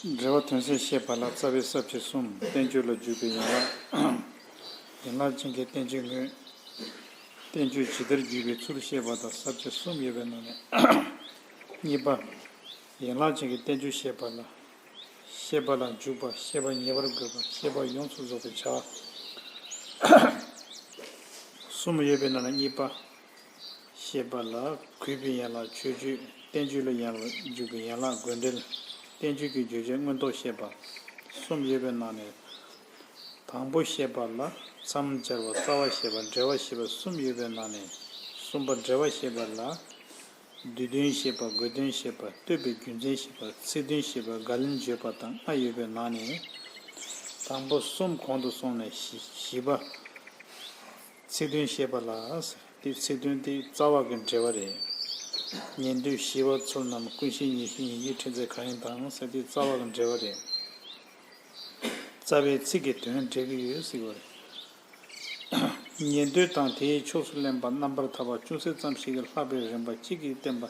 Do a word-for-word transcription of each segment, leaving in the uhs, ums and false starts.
འགྲེལ་པ་དོན་གསལ་བཤད་པ་ལ། རྩ་བའི་ས་བཅད་གསུམ། བསྟན་བཅོས་ལ་འཇུག་པའི་ཡན་ལག་ཡན་ལག་ཅན་གྱི་བསྟན་བཅོས་དངོས། བསྟན་བཅོས་ཇི་ལྟར་བརྒྱུད་པའི་ཚུལ་བཤད་པ་དང་། ས་བཅད་གསུམ་ཡོད་པའི་ནང་ནས། གཉིས་པ། ཡན་ལག་ཅན་གྱི་བསྟན་བཅོས་བཤད་པ་ལ། བཤད་པ་ལ་འཇུག་པ། བཤད་པ་ཉེ་བར་འགོད་པ། བཤད་པ་ཡོངས་སུ་རྫོགས་པའི་བྱ་བ་གསུམ་ཡོད་པའི་ནང་ནས་གཉིས་པ། བཤད་པ་ལ་གུས་པའི་ཡན་ལག་མཆོད་བརྗོད། བསྟན་བཅོས་ལ་ཡན་ལག་འཇུག་པའི་ཡན་ལག་དགོས་འབྲེལ། བསྟན་བཅོས་ཀྱི་བརྗོད་བྱ་མངོན་རྟོགས་བཤད་པ་གསུམ་ཡོད་པའི་ནང་ནས། དང་པོ་བཤད་པ་ལ་མཚམས་སྦྱར་བ། རྩ་བ་བཤད་པ། འགྲེལ་བ་བཤད་པ་གསུམ་ཡོད་པའི་ནང་ནས། གསུམ་པ་འགྲེལ་བ་བཤད་པ་ལ། བསྡུས་དོན་བཤད་པ། དགོས་དོན་བཤད་པ། ལྟོས་པའི་རྒྱུ་མཚན་བཤད་པ། ཚིག་དོན་བཤད་པ། བརྒལ་ལན་བརྗོད་པ་དང་ལྔ་ཡོད་པའི་ནང་ནས། དང་པོ་གསུམ་གོང་དུ་སོང་ནས་བཞི་བཞི་པ། ཚིག་དོན་བཤད་པ་ལ་ཟེར་དེ། ཚིག་དོན་དེ་རྩ་བ་གི་འགྲེལ་བ་རེད། ཉན་ཐོས་ཞི་བ་ཚུལ་རྣམས། ཀུན་ཤེས་ཉེར་ཞི་ཉེར་བཞིའི་ཕྲད་རྫས་གང་ཡིན་དང་ཟེར་དེ་རྩ་བ་གི་འགྲེལ་བ་རེད། རྩ་བའི་ཚིག་གི་དོན་འགྲེལ་གྱི་ཡོད་ཟེར་བ་རེད། ཉན་ཐོས་དང་དེའི་ཕྱོགས་སུ་གླེན་པ་རྣམ་པར་ཐར་པ་ཅུང་ཟད་ཙམ་ཞིག་གིས་ལྷག་པའི་རིམ་པ་གཅིག་གིས་བསྟན་པ།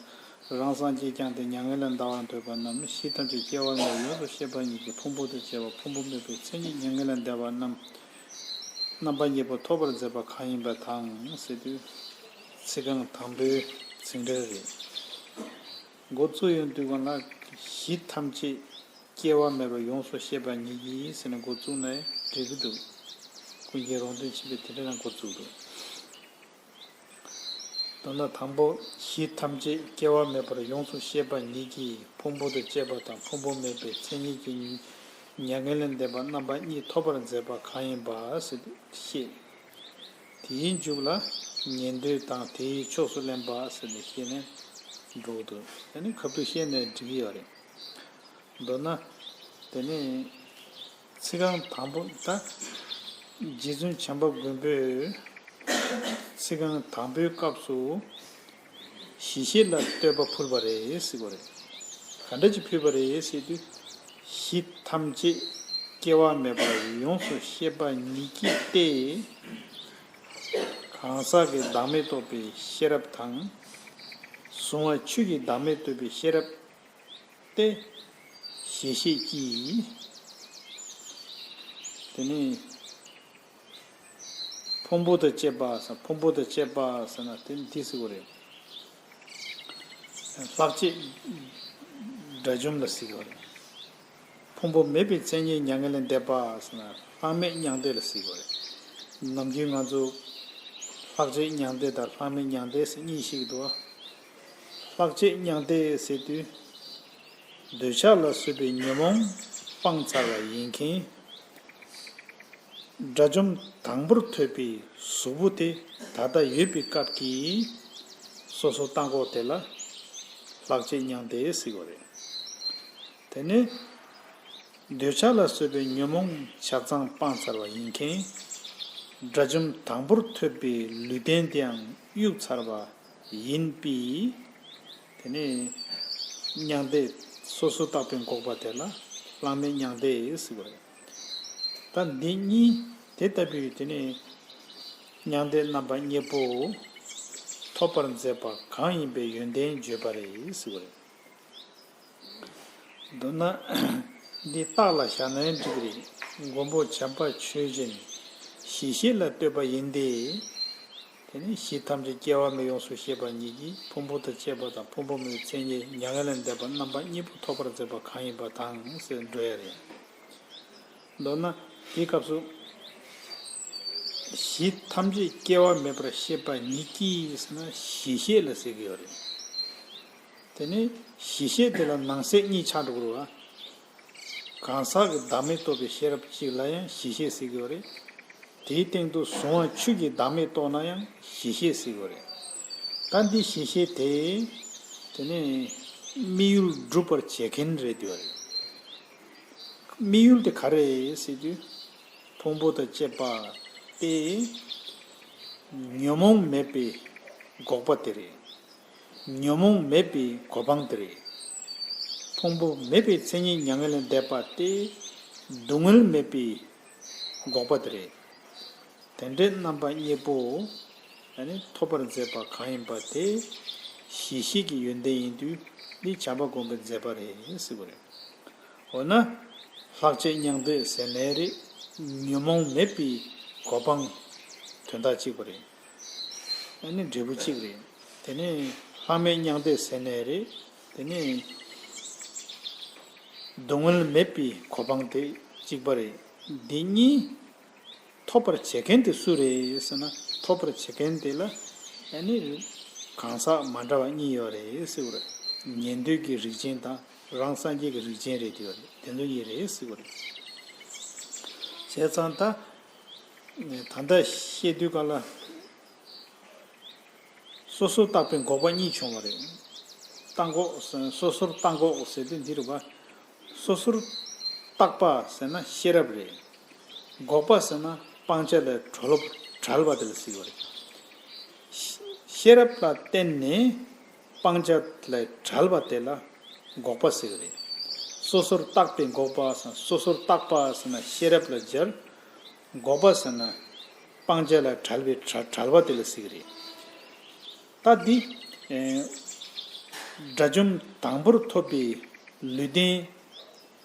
རང་སངས་རྒྱས་ཀྱང་སྟེ། མྱ་ངན་ལས་འདའ་བར་འདོད་པ་རྣམས། གཞི་ཐམས་ཅད་སྐྱེ་བ་མེད་པར་ཡོངས་སུ་ཤེས་པ་ཉིད་ཀྱིས། ཕུང་པོ་དང་བཅས་པ་ཕུང་པོ་མེད་པའི་མཚན་ཉིད་མྱ་ངན་ལས་འདས་པ་རྣམས། རྣམ་པ་གཉིས་པོ་ཐོབ་པར་མཛད་པ་གང་ཡིན་པ་དང་ཟེར་དུས། ཚིག་རྐང་དང་པོའི་ཚིག་འགྲེལ་རེད། འགོ་བཙུགས་ཡོང་དུས་སྒང་ལ། གཞི་ཐམས་ཅད་སྐྱེ་བ་མེད་པར་ཡོངས་སུ་ཤེས་པ་ཉིད་ཀྱིས་ཟེར་ནས་འགོ་བཙུགས་ནས་འགྲིག་གི་འདུག་ཀུན་མཁྱེན་རོང་སྟོན་ཆེན་པོས་དེ་འདྲ་ན་འགོ་བཙུགས་འདུག་མདོར་ན་དང་པོ་གཞི་ཐམས་ཅད་སྐྱེ་བ་མེད་པར་ཡོངས་སུ་ཤེས་པ་ཉིད་ཀྱིས། ཕུང་པོ་དང་བཅས་པ་དང་ཕུང་པོ་མེད་པའི་མཚན་ཉིད་ཀྱིས་མྱ་ངན་ལས་འདས་པ་རྣམ་པ་གཉིས་ཐོབ་པར་མཛད་པ་གང་ཡིན་པ་ཟེར་བཤད། དེའི་མཇུག་ལ་ཉན་ཐོས་དང་དེའི་ཕྱོགས་སུ་གླེན་པ་ཟེར་ནས་བཤད་ནས་འགྲོ་འདུག་དེ་ནི་ཁ་ཐུག་བཤད་ནས་འགྲིག་གི་ཡོད་རེད། མདོར་ན། དེ་ནས་ཚིག་རྐང་དང་པོ་ད། རྗེ་བཙུན་བྱམས་པ་མགོན་པོས་ཚིག་རྐང་དང་པོའི་སྐབས་སུ་གཞི་ཤེས་ལ་བསྟོད་པ་ཕུལ་བ་རེད་ཟེར་བ་རེད། ག་འདྲ་ཅིག་ཕུལ་བ་རེད་ཟེར་དུས། གཞི་ཐམས་ཅད་སྐྱེ་བ་མེད་པར་ཡོངས་སུ་ཤེས་པ་ཉིད་ཀྱིས་ཏེ། གང་ཟག་གི་བདག་མེད་རྟོགས་པའི་ཤེས་རབ་དང་། གཟུང་བ་ཆོས་ཀྱི་བདག་མེད་རྟོགས་པའི་ཤེས་རབ། ཏེ། གཞི་ཤེས་ཀྱིས། དེ་ནས་ཕུང་པོ་དང་བཅས་པ་ཟེར། ཕུང་པོ་དང་བཅས་པ་ཟེར་ན་དེ་འདི་ཟེར་བ་རེད། ལྷག་བཅས་དགྲ་བཅོམ་ལ་ཟེར་བ་རེད། ཕུང་པོ་མེད་པའི་མཚན་ཉིད་མྱ་ངན་ལས་འདས་པ་ཟེར་ན་ལྷག་མེད་མྱང་འདས་ལ་ཟེར་བ་རེད། ནམ་རྒྱུན་ང་ཚོ་ལྷག་བཅས་མྱང་འདས་དང་ལྷག་མེད་མྱང་འདས་ཟེར་གཉིས་ཤིག་འདུག་ཨ། ལྷག་བཅས་མྱང་འདས་ཟེར་དུས། འདོད་ཆགས་ལ་སོགས་པའི་ཉོན་མོངས་སྤངས་ཚར་བ་ཡིན་མཁན། དགྲ་བཅོམ་དང་པོར་ཐོབ་པའི་གཟུགས་པོ་དེ་ད་ལྟ་ཡོད་པའི་སྐབས་ཀྱི་སོ་སོ་བཏང་གོ་དེ་ལ་ལྷག་བཅས་མྱང་འདས་ཟེར་གོ་རེད། དེ་ནས་འདོད་ཆགས་ལ་སོགས་པའི་ཉོན་མོངས་ཆ་ཚང་སྤངས་ཚར་བ་ཡིན་མཁན། དགྲ་བཅོམ་དང་པོར་ཐོབ་པའི་ལུས་རྟེན་དེའང་གཡུག་ཚར་བ་ཡིན་པས། དེ་ནས་མྱང་འདས་སོ་སོ་བཏགས་པའི་འགོག་པ་དེ་ལ་ལྷག་མེད་མྱང་འདས་ཟེར་བ་རེད། ད་འདི་གཉིས་དེ་ལྟ་བུའི་དེ་ནས་མྱང་འདས་རྣམ་པ་གཉིས་པོ་ཐོབ་པར་མཛད་པ་གང་ཡིན་པའི་ཡོན་ཏན་བརྗོད་པ་རེད་ཟེར་བ་རེད། མདོར་ན། འདི་རྟགས་ལ་བཞག་ན་ཡང་འགྲིག་གི་རེད། མགོན་པོ་བྱམས་པ་ཆོས་ཅན། གཞི་ཤེས་ལ་བསྟོད་པ་ཡིན་ཏེ། དེ་ནི་གཞི་ཐམས་ཅད་སྐྱེ་བ་མེད་ཡོངས་སུ་ཤེས་པ་ཉིད་ཀྱིས་ཕུང་པོ་དང་བཅས་པ་དང་ཕུང་པོ་མེད་པའི་མཚན་ཉིད་མྱ་ངན་ལས་འདས་པ་རྣམ་པ་གཉིས་པོ་ཐོབ་པར་མཛད་པ་གང་ཡིན་པ་དང་ཟེར་འགྲོ་ཡ་རེད། མདོར་ན་དེའི་སྐབས་སུ། གཞི་ཐམས་ཅད་སྐྱེ་བ་མེད་པར་ཤེས་པ་ཉིད་ཀྱིས་ཟེར་ན་གཞི་ཤེས་ལ་ཟེར་གྱི་ཡོད་རེད། དེ་ནས་གཞི་ཤེས་དེ་ལ་ནང་གསེས་གཉིས་ཆགས་འགྲོ་གི་རེད་བ། གང་ཟག་གི་བདག་མེད་རྟོགས་པའི་ཤེས་རབ་གཅིག་ལ་ཡང་གཞི་ཤེས་ཟེར་གྱི་ཡོད་རེད། དེའི་སྟེང་དུ་གཟུང་བ་ཆོས་ཀྱི་བདག་མེད་རྟོགས་ན་ཡང་གཞི་ཤེས་ཟེར་གྱི་ཡོད་རེད། ད་འདི་གཞི་ཤེས་དེ། དེ་ནས་དམིགས་ཡུལ་སྒྲུབ་པར་བྱེད་མཁན་རེད་འདུག་རེད། དམིགས་ཡུལ་དེ་ག་རེ་རེད་ཟེར་དུས། ཕུང་པོ་དང་བཅས་པ་སྟེ། ཉོན་མོངས་མེད་པའི་འགོག་པ་དེ་རེད། ཉོན་མོངས་མེད་པའི་གོ་འཕང་དེ་རེད། ཕུང་པོ་མེད་པའི་མཚན་ཉིད་མྱ་ངན་ལས་འདས་པ་སྟེ། སྡུག་བསྔལ་མེད་པའི་འགོག་པ་དེ་རེད། དེ་འདྲའི་རྣམ་པ་གཉིས་པོ་ཐོབ་པར་མཛད་པ་གང་ཡིན་པ་དེ་གཞི་ཤེས་ཀྱི་ཡོན་ཏན་ཡིན་དུས་འདི་བྱམས་པ་མགོན་པོས་མཛད་པ་རེད་ཟེར་བ་རེད། འོ་ན། ལྷག་བཅས་མྱང་འདས་ཟེར་ནའི་རེད། ཉོན་མོངས་མེད་པའི་གོ་འཕང་། དོན་དག་གཅིག་པ་རེད། ཨ་ནི་འབྲས་བུ་གཅིག་རེད། དེ་ནས་ལྷག་མེད་མྱང་འདས་ཟེར་ནའི་རེད། དེ་ནས་སྡུག་བསྔལ་མེད་པའི་གོ་འཕང་དེ་གཅིག་པ་རེད། འདི་གཉིས་ཐོབ་པར་བྱེད་མཁན་དེ་སུ་རེད་ཟེར་ན། ཐོབ་པར་བྱེད་མཁན་དེ་ལ་ཨ་ནི་གང་ཟག་མ་འདྲ་བ་གཉིས་ཡོད་རེད་ཟེར་བ་རེད། ཉན་ཐོས་ཀྱི་རིགས་ཅན་དང་རང་སངས་རྒྱས་ཀྱི་རིགས་ཅན་རེད། དེ་ཡོད་རེད། དེ་ཚོ་གཉིས་རེད་ཟེར་བ་རེད། བྱས་ཙང་ད་ད་ལྟ་བཤད་དུས་ག་ལ། སོ་སོར་བརྟགས་པའི་འགོག་པ་གཉིས་བྱུང་བ་རེད། བརྟགས་འགོག་ཟེར། སོ་སོར་བརྟགས་འགོག་ཟེར་དུས་འདི་རེད་པ། སོ་སོར་བརྟགས་པ་ཟེར་ན་ཤེས་རབ་རེད། འགོག་པ་ཟེར་ན་སྤང་བྱ་ལས་གྲོལ་བ་གྲོལ་བ་དེ་ལ་ཟེར་བ་རེད། ཤེས་རབ་ལ་བརྟེན་ནས་སྤང་བྱ་ལས་གྲོལ་བ་དེ་ལ་འགོག་པ་ཟེར་གྱི་རེད། སོ་སོར་བརྟགས་པའི་འགོག་པ་ཟེར། སོ་སོར་བརྟགས་པ་ཟེར་ན་ཤེས་རབ་ལ་སྦྱར། འགོག་པ་ཟེར་ན་སྤང་བྱ་ལས་གྲོལ་བའི་གྲོལ་བ་དེ་ལ་ཟེར་གྱི་རེད། ད་འདི་ཨེ་དགྲ་བཅོམ་དང་པོར་ཐོབ་པའི་ལུས་རྟེན་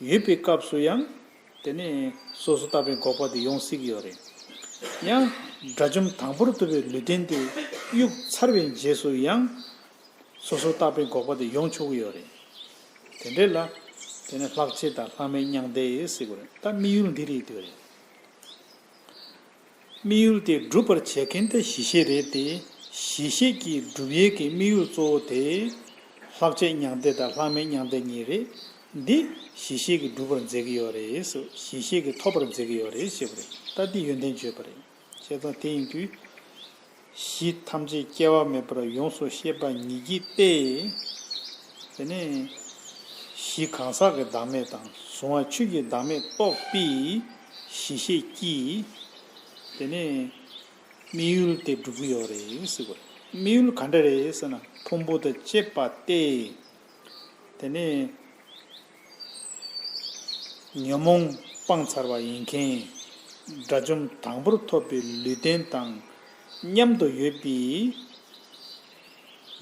ཡོད་པའི་སྐབས་སུ་ཡང་དེ་ནས་སོ་སོར་བརྟགས་པའི་འགོག་པ་དེ་ཡོང་སྲིད་ཀྱི་ཡོད་རེད། ཡང་དགྲ་བཅོམ་དང་པོར་ཐོབ་པའི་ལུས་རྟེན་དེ་གཡུག་ཚར་བའི་རྗེས་སུ་ཡང་སོ་སོར་བརྟགས་པའི་འགོག་པ་དེ་ཡོང་ཆོག་གི་ཡོད་རེད། དེ་འདྲ་ལ་དེ་ནས་ལྷག་བཅས་དང་ལྷག་མེད་མྱང་འདས་ཟེར་དགོས་རེད། ད་དམིགས་ཡུལ་འདི་རེད་འདོད་རེད། དམིགས་ཡུལ་དེ་སྒྲུབ་པར་བྱེད་མཁན་དེ་གཞི་ཤེས་རེད་དེ། གཞི་ཤེས་ཀྱིས་སྒྲུབ་ཡས་ཀྱི་དམིགས་ཡུལ་གཙོ་བོ་དེ་ལྷག་བཅས་མྱང་འདས་དང་ལྷག་མེད་མྱང་འདས་གཉིས་རེད། འདི་གཞི་ཤེས་ཀྱིས་སྒྲུབ་པར་མཛད་ཀྱི་ཡོད་རེད་ཟེར། གཞི་ཤེས་ཀྱིས་ཐོབ་པར་མཛད་ཀྱི་ཡོད་རེད་ཞེས་པ་རེད། ད་འདི་ཡོན་ཏན་བརྗོད་པ་རེད། བྱས་ཙང་དེ་ཡིན་དུས། གཞི་ཐམས་ཅད་སྐྱེ་བ་མེད་པར་ཡོངས་སུ་ཤེས་པ་ཉིད་ཀྱིས་ཏེ། དེ་ནས་གཞི་གང་ཟག་གི་བདག་མེད་དང་གཟུང་བ་ཆོས་ཀྱི་བདག་མེད་རྟོགས་པའི་གཞི་ཤེས་ཀྱིས་དེ་ནས་དམིགས་ཡུལ་དེ་སྒྲུབ་ཀྱི་ཡོད་རེད་ཟེར་བ་རེད། དམིགས་ཡུལ་ག་འདྲ་རེད་ཟེར་ན་ཕུང་པོ་དང་བཅས་པ་སྟེ། དེ་ནས་ཉོན་མོངས་སྤངས་ཚར་བ་ཡིན་མཁན། དགྲ་བཅོམ་དང་པོར་ཐོབ་པའི་ལུས་རྟེན་དང་མཉམ་དུ་ཡོད་པའི་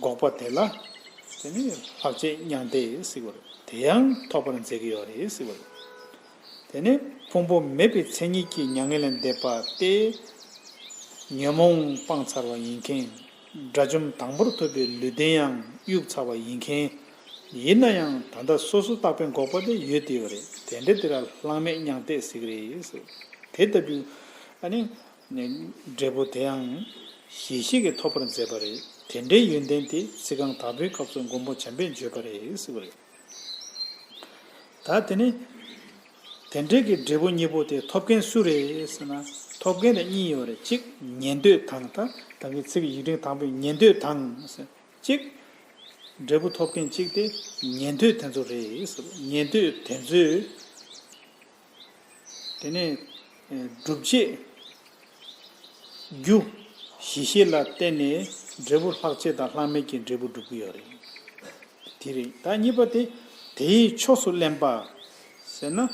འགོག་པ་དེ་ལ་དེ་ནི་ལྷག་བཅས་མྱང་འདས་ཟེར་བ་རེད། དེ་ཡང་ཐོབ་པར་མཛད་ཀྱི་ཡོད་རེད་ཟེར་བ་རེད། དེ་ནི་ཕུང་པོ་མེད་པའི་མཚན་ཉིད་ཀྱིས་མྱ་ངན་ལས་འདས་པ་སྟེ། ཉོན་མོངས་སྤངས་ཚར་བ་ཡིན་མཁན། དགྲ་བཅོམ་དང་པོར་ཐོབ་པའི་ལུས་རྟེན་ཡང་གཡུག་ཚར་བ་ཡིན་མཁན། ཡིན་ན་ཡང་ད་ལྟ་སོ་སོར་བརྟགས་པའི་འགོག་པ་དེ་ཡོད་དེ་ཡོད་རེད། དེ་འདྲ་དེ་ལ་ལྷག་མེད་མྱང་འདས་ཟེར་གྱི་རེད་ཟེར། དེ་ལྟ་བུའི་ཨ་ནི་འབྲས་བུ་དེ་ཡང་གཞི་ཤེས་ཀྱིས་ཐོབ་པར་མཛད་པ་རེད། དེ་འདྲའི་ཡོན་ཏན་དེ་ཚིག་རྐང་དག་པའི་སྐབས་སུ་མགོན་པོ་བྱམས་པས་བརྗོད་པ་རེད་ཟེར་བ་རེད། ད་དེ་ནི། དེ་འདྲའི་གི་འབྲས་བུ་གཉིས་པོ་དེ་ཐོབ་མཁན་སུ་རེད་ཟེར་ན། ཐོབ་མཁན་དེ་གཉིས་ཡོད་རེད། གཅིག་ཉན་ཐོས་དང་། ད་ད་གིན་ཚིག་ཡིག་ཕྲེང་དང་པོའི་ཉན་ཐོས་དང་ཟེར། གཅིག་འབྲས་བུ་ཐོབ་མཁན་གཅིག་དེ་ཉན་ཐོས་དེ་ཚོ་རེད་ཟེར། ཉན་ཐོས་དེ་ཚོས་དེ་ནས་སྒྲུབ་བྱེད་རྒྱུ་གཞི་ཤེས་ལ་བརྟེན་ནས་འབྲས་བུ་ལྷག་བཅས་དང་ལྷག་མེད་ཀྱི་འབྲས་བུ་སྒྲུབ་ཀྱི་ཡོད་རེད། དེ་རེད། ད་གཉིས་པ་དེ་དེའི་ཕྱོགས་སུ་ལེན་པ་ཟེར་ན།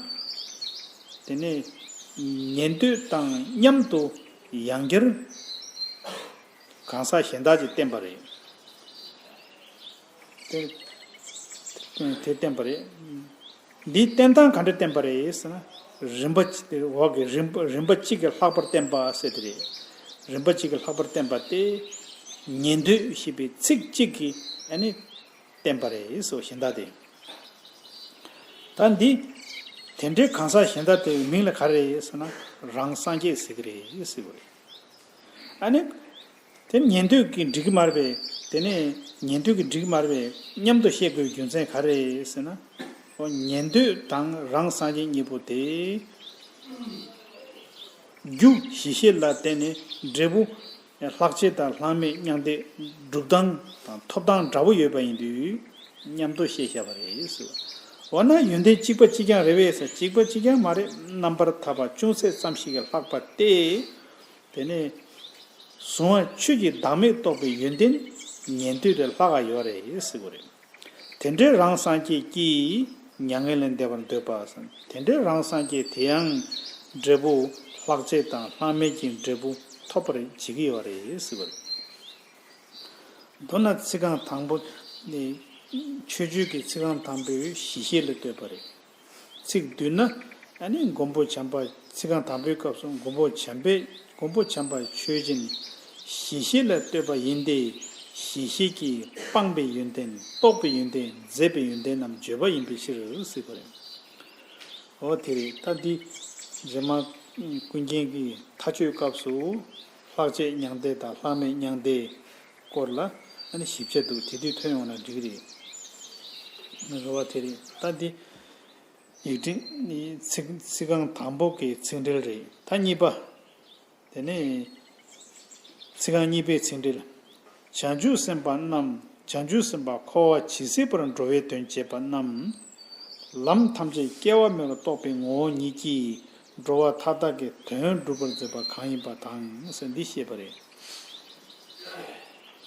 དེ་ནས་ཉན་ཐོས་དང་མཉམ་དུ་ཡང་བསྐྱར་གང་ཟག་གཞན་དག་ཅིག་བསྟན་པ་རེད། དེ་དེ་བསྟན་པ་རེད། འདིའི་བསྟན་སྟངས་ག་འདྲ་བསྟན་པ་རེད་ཟེར་ན། རིམ་པ་གཅིག་འོག་གི་རིམ་པ་རིམ་པ་གཅིག་གིས་ལྷག་པར་བསྟན་པ་ཟེར་དེ་རེད། རིམ་པ་གཅིག་གིས་ལྷག་པར་བསྟན་པ་སྟེ། ཉན་ཐོས་ཞེས་པའི་ཚིག་གཅིག་གིས་ཨ་ནི་བསྟན་པ་རེད་ཟེར་བ་གཞན་དག་དེ། ད་འདི་དེ་འདྲའི་གང་ཟག་གཞན་དག་དེའི་མིང་ལ་ག་རེ་ཟེར་ན། རང་སངས་རྒྱས་ཟེར་གྱི་རེད་ཟེར་བ་རེད། ཨ་ནི། དེ་ཉན་ཐོས་ཀྱིས་འགྲིག་གི་མ་རེད་པས། དེ་ནས་ཉན་ཐོས་ཀྱིས་འགྲིག་གི་མ་རེད་པས། མཉམ་དུ་བཤད་དགོས་རྒྱུ་མཚན་ག་རེ་ཟེར་ན། འོ་ཉན་ཐོས་དང་རང་སངས་རྒྱས་གཉིས་པོ་དེ། རྒྱུ་གཞི་ཤེས་ལ་བརྟེན་ནས་འབྲས་བུ་ལྷག་བཅས་དང་ལྷག་མེད་མྱང་འདས་སྒྲུབ་སྟངས་དང་ཐོབ་སྟངས་འདྲ་བོ་ཡོད་པ་ཡིན་དུས། མཉམ་དུ་བཤད་བཞག་པ་རེད་ཟེར། འོ་ན་ཡོན་ཏན་གཅིག་པ་གཅིག་རྐྱང་རེད་པས་ཟེར། གཅིག་པ་གཅིག་རྐྱང་མ་རེད། རྣམ་པར་ཐར་པ་ཅུང་ཟད་ཙམ་ཞིག་གིས་ལྷག་པ་སྟེ། དེ་ནས་གཟུང་བ་ཆོས་ཀྱི་བདག་མེད་རྟོགས་པའི་ཡོན་ཏན་ཉན་ཐོས་དེ་ལྷག་ག་ཡོད་རེད་ཟེར་བ་རེད། དེ་འདྲའི་རང་སངས་རྒྱས་ཀྱིས་མྱ་ངན་ལས་འདས་པར་འདོད་པ་ཟེར། དེ་འདྲའི་རང་སངས་རྒྱས་དེ་ཡང་འབྲས་བུ་ལྷག་བཅས་དང་ལྷག་མེད་ཀྱི་འབྲས་བུ་ཐོབ་པར་བྱེད་ཀྱི་ཡོད་རེད་ཟེར་བ་རེད། མདོར་ན་ཚིག་རྐང་དང་པོ་ནི་མཆོད་བརྗོད་ཀྱི་ཚིག་རྐང་དང་པོའི་གཞི་ཤེས་ལ་ལྟོས་པ་རེད། ཚིག་བསྡུས་ན། ཨ་ནི་མགོན་པོ་བྱམས་པ་ཚིག་རྐང་དང་པོའི་སྐབས་སུ་མགོན་པོ་བྱམས་པས་མགོན་པོ་བྱམས་པ་ཆོས་ཅན། ཞི་ཞི་ལ་ལྟོས་པ་ཡིན་ཏེ། ཞི་ཞི་གིས་སྤངས་པའི་ཡོན་ཏན། རྟོགས་པའི་ཡོན་ཏན། མཛད་པའི་ཡོན་ཏན་རྣམས་བརྗོད་པ་ཡིན་པའི་ཕྱིར་ཟེར་བ་རེད། འོ་དེ་རེད། ད་འདི་རྗེས་མ་ཀུན་མཁྱེན་གྱི་མཐའ་དཔྱོད་སྐབས་སུ་ལྷག་བཅས་མྱང་འདས་དང་ལྷག་མེད་མྱང་འདས་སྐོར་ལ་ཨ་ནི་ཞིབ་ཆ་འདུག་དེ་དུས་ཐོན་ཡོང་ན་འགྲིག་གི་རེད། རེད་བ། དེ་རེད། ད་འདི་ཡིག་ཕྲེང་ཚིག་ཚིག་རྐང་དང་པོ་གི་ཚིག་འགྲེལ་རེད། ད་གཉིས་པ། དེ་ནས་ཚིག་རྐང་གཉིས་པའི་ཚིག་འགྲེལ། བྱང་ཆུབ་སེམས་དཔའ་རྣམས། བྱང་ཆུབ་སེམས་དཔའ་འཁོར་བ་ཇི་སྲིད་བར་འགྲོ་བའི་དོན་བྱེད་པ་རྣམས། ལམ་ཐམས་ཅད་སྐྱེ་བ་མེད་པར་རྟོགས་པའི་ངོ་བོ་ཉིད་ཀྱིས་འགྲོ་བ་མཐའ་དག་གི་དོན་སྒྲུབ་པར་མཛད་པ་གང་ཡིན་པ་དང་ཟེར་འདི་བཤད་པ་རེད།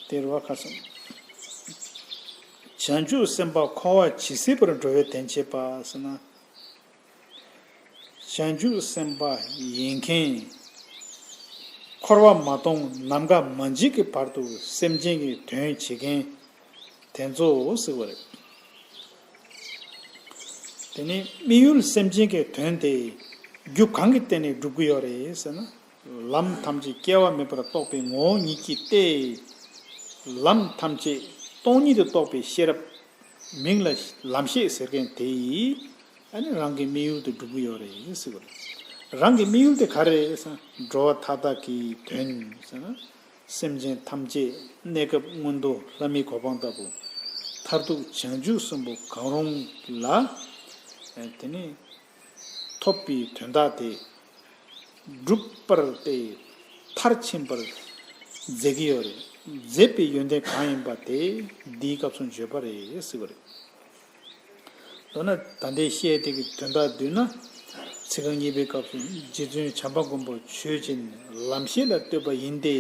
དེ་རུ་བ་ཁ་སང་། བྱང་ཆུབ་སེམས་དཔའ་འཁོར་བ་ཇི་སྲིད་བར་འགྲོ་བའི་དོན་བྱེད་པ་ཟེར་ན། བྱང་ཆུབ་སེམས་དཔའ་ཡིན་མཁན། འཁོར་བ་མ་སྟོངས་ནམ་མཁའ་མ་འཇིག་གི་བར་དུ་སེམས་ཅན་གྱི་དོན་བྱེད་མཁན་དེ་ཚོ་ཟེར་བ་རེད། དེ་ནས་དམིགས་ཡུལ་སེམས་ཅན་གྱི་དོན་དེ་རྒྱུ་གང་གི་སྟེང་ནས་སྒྲུབ་ཀྱི་ཡོད་རེད་ཟེར་ན། ལམ་ཐམས་ཅད་སྐྱེ་བ་མེད་པར་རྟོགས་པའི་ངོ་བོ་ཉིད་ཀྱིས་ཏེ། ལམ་ཐམས་ཅད་སྟོང་ཉིད་དུ་རྟོགས་པའི་ཤེས་རབ། མིང་ལ་ལམ་ཤེས་ཟེར་མཁན་དེ་ཡིས། ཨ་ནི་རང་གི་དམིགས་ཡུལ་དུ་སྒྲུབ་ཀྱི་ཡོད་རེད་ཟེར་བ་རེད། རང་གི་དམིགས་ཡུལ་དེ་ག་རེ་རེད་ཟེར་ན། འགྲོ་བ་མཐའ་དག་གི་དོན་ཟེར་ན། སེམས་ཅན་ཐམས་ཅད་གནས་སྐབས་མངོན་མཐོ་ལྷ་མིའི་གོ་འཕང་ལྟ་བུ། མཐར་ཐུག་བྱང་ཆུབ་གསུམ་པོ་གང་རུང་ལ། ཨ་དེ་ནི། ཐོབ་པའི་དོན་དག་དེ་སྒྲུབ་པར་ཏེ། མཐར་ཕྱིན་པར་མཛད་ཀྱི་ཡོད་རེད། མཛད་པའི་ཡོན་ཏན་གང་ཡིན་པ་དེ་འདིའི་སྐབས་སུ་བརྗོད་པ་རེད་ཟེར་བ་རེད། མདོར་ན་ད་ལྟའི་བཤད་དེ་གི་དོན་དག་བསྡུས་ན། ཚིག་རྐང་གཉིས་པའི་སྐབས་སུ་རྗེ་བཙུན་བྱམས་པ་མགོན་པོ་ཆོས་ཅན། ལམ་ཤེས་ལ་ལྟོས་པ་ཡིན་ཏེ།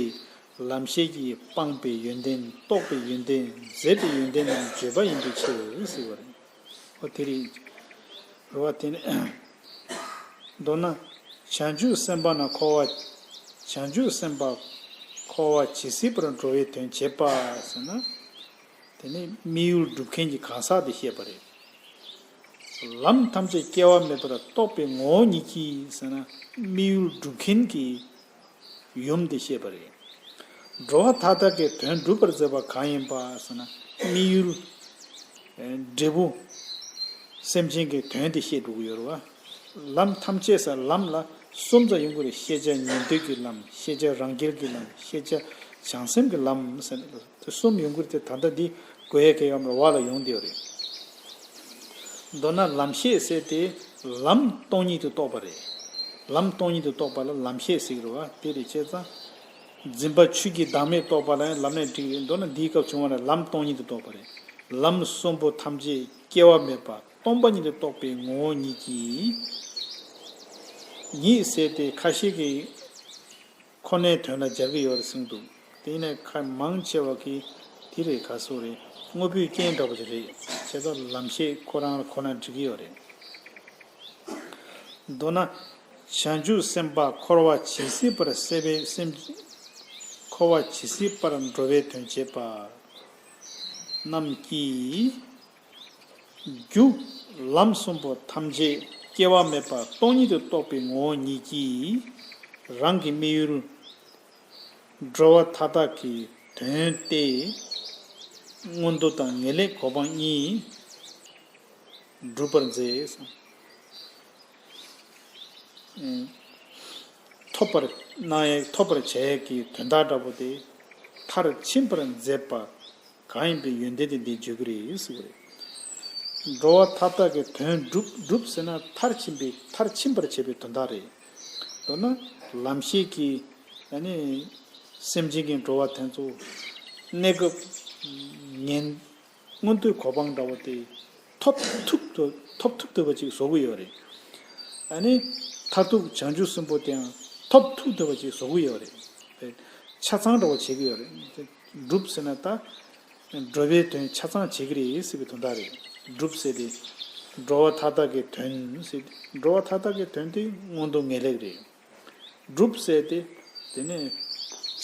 ལམ་ཤེས་ཀྱིས་སྤངས་པའི་ཡོན་ཏན། རྟོགས་པའི་ཡོན་ཏན། མཛད་པའི་ཡོན་ཏན་རྣམས་བརྗོད་པ་ཡིན་པའི་ཕྱིར་ཟེར་བ་རེད། འོ་དེ་རེད། རེད་བ། དེ་ནས་མདོར་ན། བྱང་ཆུབ་སེམས་དཔའ་རྣམས་འཁོར་བ། བྱང་ཆུབ་སེམས་དཔའ་འཁོར་བ་ཇི་སྲིད་བར་འགྲོ་བའི་དོན་བྱེད་པ་ཟེར་ན། དེ་ནི་དམིགས་ཡུལ་སྒྲུབ་མཁན་གྱི་གང་ཟག་དེ་བཤད་པ་རེད། ལམ་ཐམས་ཅད་སྐྱེ་བ་མེད་པར་རྟོགས་པའི་ངོ་བོ་ཉིད་ཀྱིས་ཟེར་ན། དམིགས་ཡུལ་སྒྲུབ་མཁན་གྱི་ཡུམ་དེ་བཤད་པ་རེད། འགྲོ་བ་མཐའ་དག་གི་དོན་སྒྲུབ་པར་མཛད་པ་གང་ཡིན་པ་ཟེར་ན། དམིགས་ཡུལ། ཨེ། འབྲས་བུ། སེམས་ཅན་གྱི་དོན་དེ་བཤད་འགྲོ་གི་ཡོད་རེད་བ། ལམ་ཐམས་ཅད་ཟེར་ལམ་ལ་གསུམ་ཙམ་ཡོང་གི་རེད། ཤེས་བྱ་ཉན་ཐོས་ཀྱི་ལམ། ཤེས་བྱ་རང་རྒྱལ་གྱི་ལམ། ཤེས་བྱ་བྱང་སེམས་ཀྱི་ལམ་ཟེར་ན་དེ་གསུམ་ཡོང་གི་རེད་དེ། ད་ལྟ་འདི་གོ་ཡ་གལ་ཡོད་མ་རེད། བ་ལ་ཡོང་བསྡད་ཡོད་རེད། མདོར་ན་ལམ་ཤེས་ཟེར་དེ་ལམ་སྟོང་ཉིད་དུ་རྟོགས་པ་རེད། ལམ་སྟོང་ཉིད་དུ་རྟོགས་པ་ལ་ལམ་ཤེས་ཟེར་གྱི་རེད་བ། དེ་རེད། བྱས་ཙང་། འཛིན་པ་ཆོས་ཀྱི་བདག་མེད་རྟོགས་པ་ལ་ཡང་ལམ་ནས་འགྲིག་རེད། མདོར་ན་འདིའི་སྐབས་བྱུང་བ་ལ་ལམ་སྟོང་ཉིད་དུ་རྟོགས་པ་རེད། ལམ་གསུམ་པོ་ཐམས་ཅད་སྐྱེ་བ་མེད་པ་སྟོང་པ་ཉིད་དུ་རྟོགས་པའི་ངོ་བོ་ཉིད་ཀྱིས། ཉིད་ཟེར་དེ་ཁ་ཤས་ཀྱིས་ཁོ་ནའི་དོན་ལ་སྦྱར་གྱི་ཡོད་རེད་གསུངས་འདུག་དེ་ནས་ཁ་མང་ཆེ་བ་གིས་དེ་རེད། ག་སོ་རེད། དངོས་པོའི་རྐྱེན་འདྲ་པོ་ཅིག་རེད། བྱས་ཙང་ལམ་ཤེས་ཁོ་རང་ལ་ཁོ་ན་འགྲིག་གི་ཡོད་རེད། མདོར་ན། བྱང་ཆུབ་སེམས་དཔའ་འཁོར་བ་ཇི་སྲིད་པར་སེལ་བའི་སེམས། འཁོར་བ་ཇི་སྲིད་པར་འགྲོ་བའི་དོན་བྱེད་པ་རྣམས་ཀྱིས། རྒྱུ་ལམ་གསུམ་པོ་ཐམས་ཅད་སྐྱེ་བ་མེད་པ་སྟོང་ཉིད་དུ་རྟོགས་པའི་ངོ་བོ་ཉིད་ཀྱིས། རང་གི་དམིགས་ཡུལ་འགྲོ་བ་མཐའ་དག་གི་དོན་ཏེ། མངོན་མཐོ་དང་ངེས་ལེགས་གོ་འཕང་གཉིས། སྒྲུབ་པར་མཛད། ཐོབ་པར་གནང་ཡས། ཐོབ་པར་བྱ་ཡས་ཀྱི་དོན་དག་འདྲ་པོ་དེ་མཐར་ཕྱིན་པར་མཛད་པ་གང་ཡིན་པའི་ཡོན་ཏན་དེ་འདིར་བརྗོད་ཀྱི་རེད་ཟེར་གྱི་རེད། འགྲོ་བ་མཐའ་དག་གི་དོན་སྒྲུབ། སྒྲུབ་ཟེར་ན་མཐར་ཕྱིན་པའི། མཐར་ཕྱིན་པར་བྱེད་པའི་དོན་དག་རེད། མདོར་ན་ལམ་ཤེས་ཀྱི་ཨ་ནི་སེམས་ཅན་གྱི་འགྲོ་བ་དེ་ཚོ་གནས་སྐབས་ངན། མངོན་མཐོའི་གོ་འཕང་འདྲ་བོ་དེ་ཐོབ་ཐུབ་ཐུབ། ཐོབ་ཐུབ་ཐུབ་པ་ཅིག་བཟོ་གི་ཡོད་རེད། ཨ་ནི་མཐར་ཐུག་བྱང་ཆུབ་སེམས་དཔའ་དེའང་ཐོབ་ཐུབ་ཐུབ་པ་ཅིག་བཟོ་གི་ཡོད་རེད། ཆ་ཚང་འདྲ་བོ་བྱེད་ཀྱི་ཡོད་རེད། སྒྲུབ་ཟེར་ན་ད་འགྲོ་བའི་དོན་ཆ་ཚང་བྱེད་ཀྱི་རེད་ཟེར་བའི་དོན་དག་རེད། སྒྲུབ་ཟེར་དེ་འགྲོ་བ་མཐའ་དག་གི་དོན་ཟེར་ཏེ། འགྲོ་བ་མཐའ་དག་གི་དོན་དེ་མངོན་མཐོ་ངེས་ལེགས་རེད། སྒྲུབ་ཟེར་དེ་དེ་ནས་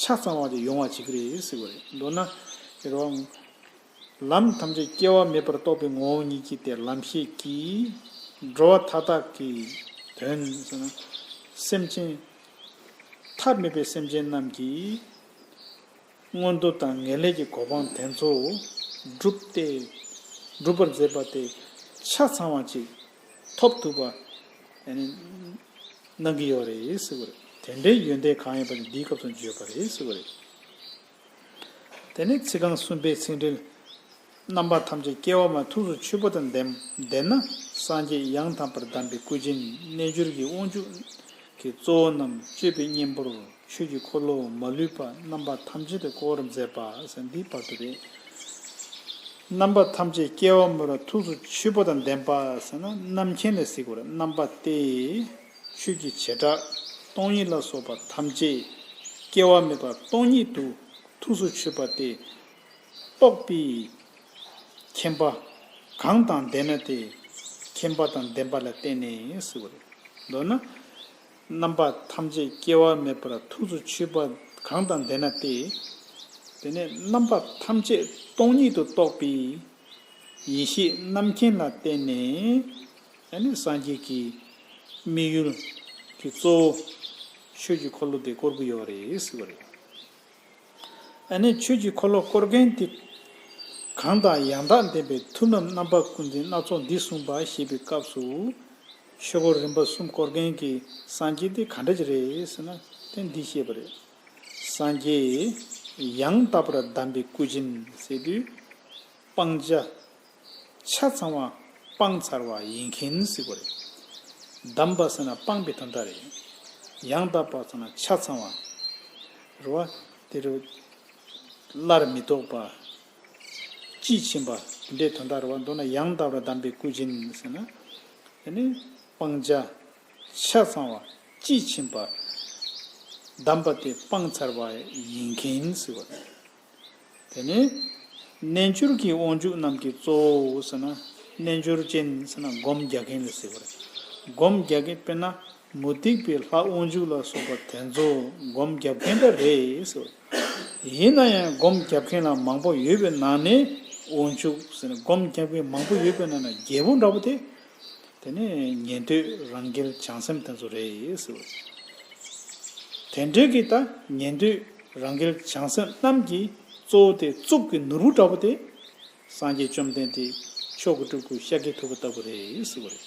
ཆ་ཚང་བ་དེ་ཡོང་བ་བྱེད་ཀྱི་རེད་ཟེར་བ་རེད། མདོར་ན་དེ་རུ་ལམ་ཐམས་ཅད་སྐྱེ་བ་མེད་པར་རྟོགས་པའི་ངོ་བོ་ཉིད་ཀྱིས་ཏེ། ལམ་ཤེས་ཀྱིས་ འགྲོ་བ་མཐའ་དག་གི་དོན་ཟེར་ན། སེམས་ཅན་ཐ་མལ་པའི་སེམས་ཅན་རྣམས་ཀྱི་མངོན་མཐོ་དང་ངེས་ལེགས་ཀྱི་གོ་འཕང་དེ་ཚོ་བསྒྲུབས་ཏེ། སྒྲུབ་པར་མཛད་པ་དེ་ཆ་ཚང་བ་ཅིག་ཐོབ་ཐུབ་པ་ཨ་ནི་གནང་གི་ཡོད་རེད་ཟེར་བ་རེད། དེ་འདྲའི་ཡོན་ཏན་གང་ཡོད་པ་དེ་འདིའི་སྐབས་སུ་བརྗོད་པ་རེད་ཟེར་བ་རེད། དེ་ནས་ཚིག་རྐང་གསུམ་པའི་ཚིག་འགྲེལ། རྣམ་པ་ཐམས་ཅད་སྐྱེ་བ་མེད་ཐུགས་སུ་ཆུད་པ་དང་ལྡན་ལྡན་ན། སངས་རྒྱས་ཡང་དག་པར་གདམས་པའི་སྐུ་བྱིན་རྣལ་འབྱོར་གྱི་དབང་ཕྱུག་གི་གཙོ་བོ་རྣམས་སྤྱོད་པའི་གཉེན་པོར་ཆོས་ཀྱི་འཁོར་ལོ་མ་ལུས་པ་རྣམ་པ་ཐམས་ཅད་དུ་བསྐོར་བར་མཛད་པ་ཟེར་འདིའི་བར་དུ་རེད། རྣམ་པ་ཐམས་ཅད་སྐྱེ་བ་མེད་པར་ཐུགས་སུ་ཆུད་པ་དང་ལྡན་པ་ཟེར་ན་རྣམ་མཁྱེན་ལ་ཟེར་དགོས་རེད། རྣམ་པ་སྟེ། ཆོས་ཀྱི་བྱེ་བྲག་སྟོང་ཉིད་ལ་སོགས་པ་ཐམས་ཅད་སྐྱེ་བ་མེད་པ་སྟོང་ཉིད་དུ་ཐུགས་སུ་ཆུད་པ་སྟེ། རྟོགས་པའི་མཁྱེན་པ་གང་དང་ལྡན་ན་སྟེ། མཁྱེན་པ་དང་ལྡན་པ་ལ་བརྟེན་ནས་ཟེར་བ་རེད། མདོར་ན། རྣམ་པ་ཐམས་ཅད་སྐྱེ་བ་མེད་པར་ཐུགས་སུ་ཆུད་པ་གང་དང་ལྡན་ན་སྟེ། དེ་ནས་རྣམ་པ་ཐམས་ཅད་སྟོང་ཉིད་དུ་རྟོགས་པའི་ཡེ་ཤེས་རྣམ་མཁྱེན་ལ་བརྟེན་ནས། ཨ་ནི་སངས་རྒྱས་ཀྱི་དམིགས་ཡུལ་གྱི་གཙོ་བོ་ཆོས་ཀྱི་འཁོར་ལོ་དེ་བསྐོར་གྱི་ཡོད་རེད་ཟེར་བ་རེད། ཨ་ནི་ཆོས་ཀྱི་འཁོར་ལོ་བསྐོར་མཁན་དེ་གང་དང་ཡང་དག་ལྡན་པའི་མཐུ་རྣམས་རྣམ་པ་ཀུན་འཛིན་སྣ་ཚོགས་འདི་གསུངས་པ་ཞེས་པའི་སྐབས་སུ། ཆོས་འཁོར་རིམ་པ་གསུམ་བསྐོར་མཁན་གྱི་སངས་རྒྱས་དེ་ག་འདྲ་ཅིག་རེད་ཟེར་ན། དེ་འདི་ཤེས་པ་རེད། སངས་རྒྱས་ཡང་དག་པར་གདམས་པའི་སྐུ་བྱིན་ཟེར་དུས། སྤང་བྱ་ཆ་ཚང་བ་སྤངས་ཚར་བ་ཡིན་མཁན་ཟེར་བ་རེད། གདམས་པ་ཟེར་ན་སྤངས་པའི་དོན་དག་རེད། ཡང་དག་པ་ཟེར་ན་ཆ་ཚང་བ་རེད་བ། དེ་རུ་སླར་མི་ལྡོག་པ། དཔྱིས་ཕྱིན་པ་དེ་འདྲའི་དོན་དག་རེད་བ། མདོར་ན་ཡང་དག་པར་གདམས་པའི་སྐུ་བྱིན་ཟེར་ན། དེ་ནི་སྤང་བྱ་ཆ་ཚང་བ་དཔྱིས་ཕྱིན་པ། གདམས་པ་དེ་སྤངས་ཚར་བ་ཡིན་མཁན་ཟེར་བ་རེད། དེ་ནས་རྣལ་འབྱོར་གྱི་དབང་ཕྱུག་རྣམས་ཀྱི་གཙོ་བོ་ཟེར་ན། རྣལ་འབྱོར་ཅན་ཟེར་ན་སྒོམ་རྒྱག་མཁན་ལ་ཟེར་བ་རེད། སྒོམ་རྒྱག་མཁན་དཔེར་ན་མུ་སྟེགས་པའི་ལྷ་དབང་ཕྱུག་ལ་སོགས་པ་དེ་ཚོ་སྒོམ་རྒྱག་མཁན་འདྲ་རེད་ཟེར་བ་རེད། ཡིན་ན་ཡང་སྒོམ་རྒྱག་མཁན་ལ་མང་པོ་ཡོད་པའི་ནང་ནས་དབང་ཕྱུག་ཟེར་ན་སྒོམ་རྒྱག་མཁན་མང་པོ་ཡོད་པའི་ནང་ནས་རྒྱལ་པོ་འདྲ་པོ་དེ། དེ་ནས་ཉན་ཐོས་རང་རྒྱལ་བྱང་སེམས་དེ་ཚོ་རེད་ཟེར་བ། དེ་འདྲའི་གི་ད་ཉན་ཐོས་རང་རྒྱལ་བྱང་སེམས་རྣམས་ཀྱི་གཙོ་བོ་དེ་གཙུག་གི་ནོར་བུ་འདྲ་པོ་དེ། སངས་རྒྱས་བཅོམ་ལྡན་འདས་མཆོག་གི་སྤྲུལ་སྐུ་ཤཱཀྱ་ཐུབ་པ་ལྟ་བུ་རེད་ཟེར་བ་རེད།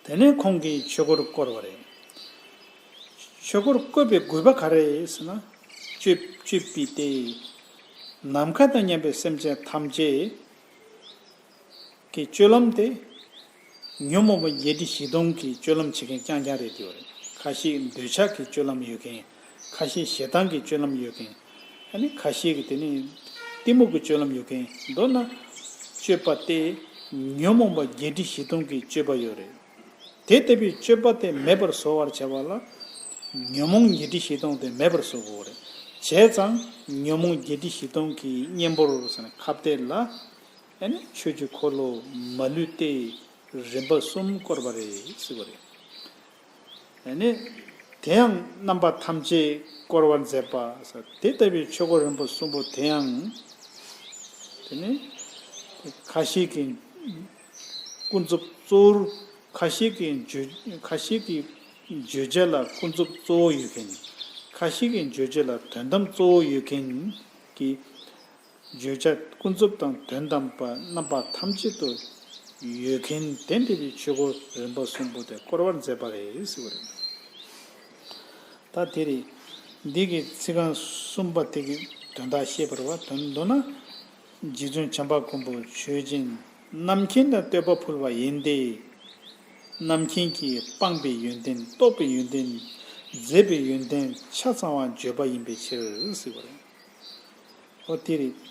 དེ་ནས་ཁོང་གིས་ཆོས་འཁོར་བསྐོར་བ་རེད། ཆོས་འཁོར་བསྐོར་བའི་དགོས་པ་ག་རེ་ཟེར་ན། སྤྱོད་སྤྱོད་པའི་སྟེ། ནམ་མཁའ་དང་མཉམ་པའི་སེམས་ཅན་ཐམས་ཅད་ཀྱི་སྤྱོད་ལམ་དེ། ཉོན་མོངས་པ་བརྒྱད་ཁྲི་བཞི་སྟོང་གི་སྤྱོད་ལམ་བྱེད་མཁན་རྐྱང་རྐྱང་རེད་དེ་བ་རེད། ཁ་ཤས་འདོད་ཆགས་ཀྱི་སྤྱོད་ལམ་ཡོད་མཁན། ཁ་ཤས་ཞེ་སྡང་གི་སྤྱོད་ལམ་ཡོད་མཁན། ཨ་ནི་ཁ་ཤས་ཀྱི་དེ་ནི་གཏི་མུག་གི་སྤྱོད་ལམ་ཡོད་མཁན། མདོར་ན་སྤྱོད་པ་སྟེ་ཉོན་མོངས་པ་བརྒྱད་ཁྲི་བཞི་སྟོང་གི་སྤྱོད་པ་ཡོད་རེད། དེ་ལྟ་བུའི་སྤྱོད་པ་དེ་མེད་པར་བཟོ་བར་བྱ་བ་ལ་ཉོན་མོངས་བརྒྱད་ཁྲི་བཞི་སྟོང་དེ་མེད་པར་བཟོ་དགོས་རེད། བྱས་ཙང་ཉོན་མོངས་བརྒྱད་ཁྲི་བཞི་སྟོང་གི་གཉེན་པོར་ཟེར་ན་ཁ་གཏད་ལ། ཨ་ནི་ཆོས་ཀྱི་འཁོར་ལོ་མ་ལུས་ཏེ་རིམ་པ་གསུམ་བསྐོར་བ་རེད་ཟེར་བ་རེད། ཨ་ནི་དེ་ཡང་རྣམ་པ་ཐམས་ཅད་བསྐོར་བར་མཛད་པ་ཟེར། དེ་ལྟ་བུའི་ཆོས་འཁོར་རིམ་པ་གསུམ་པོ་དེ་ཡང་། དེ་ནི་ཁ་ཤས་ཀྱིས་ཀུན་རྫོབ་གཙོ་བོར། ཁ་ཤས་ཀྱིས་བརྗོད། ཁ་ཤས་ཀྱིས་བརྗོད་བྱ་ལ་ཀུན་རྫོབ་གཙོ་བོ་ཡོད་མཁན། ཁ་ཤས་ཀྱིས་བརྗོད་བྱ་ལ་དོན་དམ་གཙོ་བོ་ཡོད་མཁན་གྱི། བརྗོད་བྱ་ཀུན་རྫོབ་དང་དོན་དམ་པ་རྣམ་པ་ཐམས་ཅད་དུ་ཡོད་མཁན་དེ་འདྲ་གི་ཆོས་འཁོར་རིམ་པ་གསུམ་པོ་དེ་བསྐོར་བར་མཛད་པ་རེད་ཟེར་བ་རེད། ད་དེ་རེད། འདི་གི་ཚིག་རྐང་གསུམ་པ་དེ་གི་དོན་དག་བཤད་པར་བ་དོན་མདོར་ན། རྗེ་བཙུན་བྱམས་པ་མགོན་པོ་ཆོས་ཅན། རྣམ་མཁྱེན་དང་བསྟོད་པ་ཕུལ་བ་ཡིན་ཏེ། རྣམ་མཁྱེན་གྱིས་སྤངས་པའི་ཡོན་ཏན། རྟོགས་པའི་ཡོན་ཏན། མཛད་པའི་ཡོན་ཏན་ཆ་ཚང་བ་བརྗོད་པ་ཡིན་པའི་ཕྱིར་ཟེར་བ་རེད། ཨོ་དེ་རེད།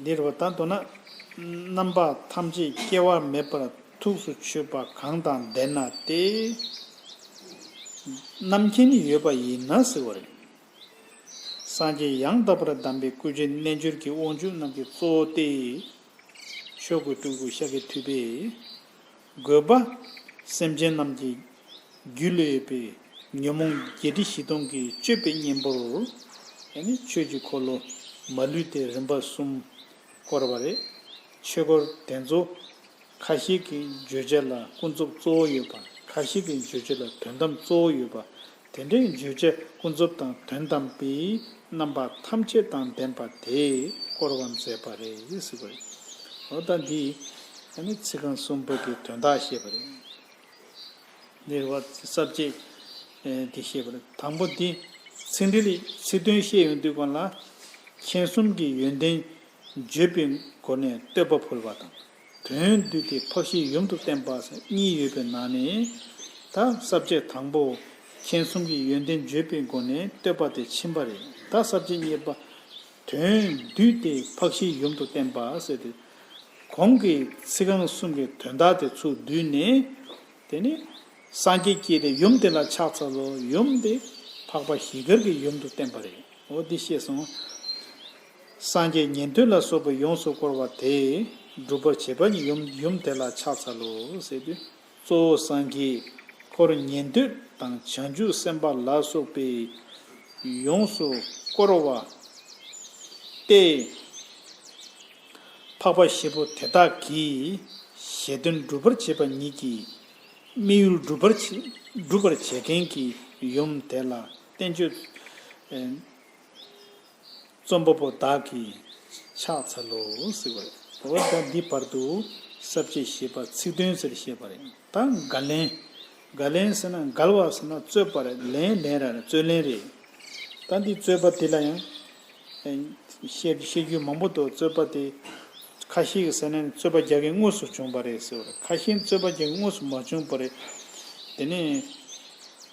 འདིར་བ་ད་མདོར་ན། རྣམ་པ་ཐམས་ཅད་སྐྱེ་བ་མེད་པར་ཐུགས་སུ་ཆུད་པ་གང་དང་ལྡན་ན་སྟེ། རྣམ་མཁྱེན་ཡོད་པ་ཡིན་ན་ཟེར་བ་རེད། སངས་རྒྱས་ཡང་དག་པར་གདམས་པའི་སྐུ་བྱིན་རྣལ་འབྱོར་གྱི་དབང་ཕྱུག་རྣམས་ཀྱི་གཙོ་བོ་སྟེ། མཆོག་གི་སྤྲུལ་སྐུ་ཤཱཀྱ་ཐུབ་པས། དགོས་པ། སེམས་ཅན་རྣམས་ཀྱི་རྒྱུད་ལ་ཡོད་པའི་ཉོན་མོངས་བརྒྱད་ཁྲི་བཞི་སྟོང་གི་སྤྱོད་པའི་གཉེན་པོར། ཡང་ན་ཆོས་ཀྱི་འཁོར་ལོ་མ་ལུས་ཏེ་རིམ་པ་གསུམ་ བསྐོར་བ་རེད། ཆོས་སྐོར་དེ་ཚོ་ཁ་ཤས་ཀྱི་བརྗོད་བྱ་ལ་ཀུན་རྫོབ་གཙོ་བོ་ཡོད་པ། ཁ་ཤས་ཀྱི་བརྗོད་བྱ་ལ་དོན་དམ་གཙོ་བོ་ཡོད་པ། དེ་འདྲའི་བརྗོད་བྱ་ཀུན་རྫོབ་དང་དོན་དམ་པའི་རྣམ་པ་ཐམས་ཅད་དང་ལྡན་པ་དེས་བསྐོར་བ་མཛད་པ་རེད་ཟེར་བ་རེད། འོ་ད་འདི་ཨ་ནི་ཚིག་རྐང་གསུམ་པོ་གི་དོན་དག་བཤད་པ་རེད། འདིར་བ་ས་བཅད་འདི་བཤད་པ་རེད། དང་པོ་འདི་ཚིག་འགྲེལ་ཚིག་དོན་བཤད་ཡོང་དུས་སྒང་ལ་མཁྱེན་གསུམ་གྱི་ཡོན་ཏན་བརྗོད་པའི་སྒོ་ནས་བསྟོད་པ་ཕུལ་བ་དང་། དོན་བསྡུས་ཏེ་འཕགས་བཞི་ཡུམ་དུ་བསྟན་པ་གཉིས་ཡོད་པའི་ནང་ནས། ད་ས་བཅད་དང་པོ་མཁྱེན་གསུམ་གྱི་ཡོན་ཏན་བརྗོད་པའི་སྒོ་ནས་བསྟོད་པ་དེ་ཕྱིན་པ་རེད། ད་ས་བཅད་གཉིས་པ་དོན་བསྡུས་ཏེ་འཕགས་བཞི་ཡུམ་དུ་བསྟན་པ་ཟེར་ཏེ། གོང་གི་ཚིག་རྐང་གསུམ་གྱི་དོན་དག་དེ་ཚུར་བསྡུས་ནས། དེ་ནས་སངས་རྒྱས་ཀྱིས་དེ་ཡུམ་དེ་ལ་ཕྱག་འཚལ་ལོ། ཡུམ་དེ་འཕགས་པ་བཞི་ཀར་གྱི་ཡུམ་དུ་བསྟན་པ་རེད། འོ་འདི་ཤེས་སོང་། སངས་རྒྱས་ཉན་ཐོས་ལ་སོགས་པས་ཡོངས་སུ་བསྐོར་བ་དེས་སྒྲུབ་པར་བྱེད་པ་ཉིད་ཡུམ་ཡུམ་དེ་ལ་ཕྱག་འཚལ་ལོ་ཟེར་དུས། གཙོ་བོ་སངས་རྒྱས་འཁོར་ཉན་ཐོས་དང་བྱང་ཆུབ་སེམས་དཔའ་ལ་སོགས་པས་ཡོངས་སུ་བསྐོར་བ་སྟེ། འཕགས་པ་བཞི་པོ་དེ་དག་གིས་བཞེད་དོན་སྒྲུབ་པར་བྱེད་པ་ཉིད་ཀྱི་དམིགས་ཡུལ་སྒྲུབ་པར་བྱེད་སྒྲུབ་པར་བྱེད་མཁན་གྱི་ཡུམ་དེ་ལ་བསྟན་བཅོས་རྩོམ་པ་པོ་བདག་གིས་ཕྱག་འཚལ་ལོ་ཟེར་བ་རེད། འོ་ད་འདི་བར་དུ་ས་བཅད་བཞི་པ་ཚིག་དོན་ཟེར་བཤད་པ་རེད། ད་བརྒལ་ལན། བརྒལ་ལན་ཟེར་ན་བརྒལ་བ་ཟེར་ན་རྩོད་པ་རེད། ལན་ལན་ར་རེད། རྩོད་ལན་རེད། ད་འདི་རྩོད་པ་འདི་ལ་ཡང་བཤད་བཤད་རྒྱུ་མང་པོ་འདུག་རྩོད་པ་དེ་ཁ་ཤས་ཀྱིས་ཟེར་ན་རྩོད་པ་རྒྱག་མཁན་དངོས་སུ་བྱུང་བ་རེད་ཟེར་བ་རེད། ཁ་ཤས་རྩོད་པ་རྒྱག་མཁན་དངོས་སུ་མ་བྱུང་བ་རེད། དེ་ནས་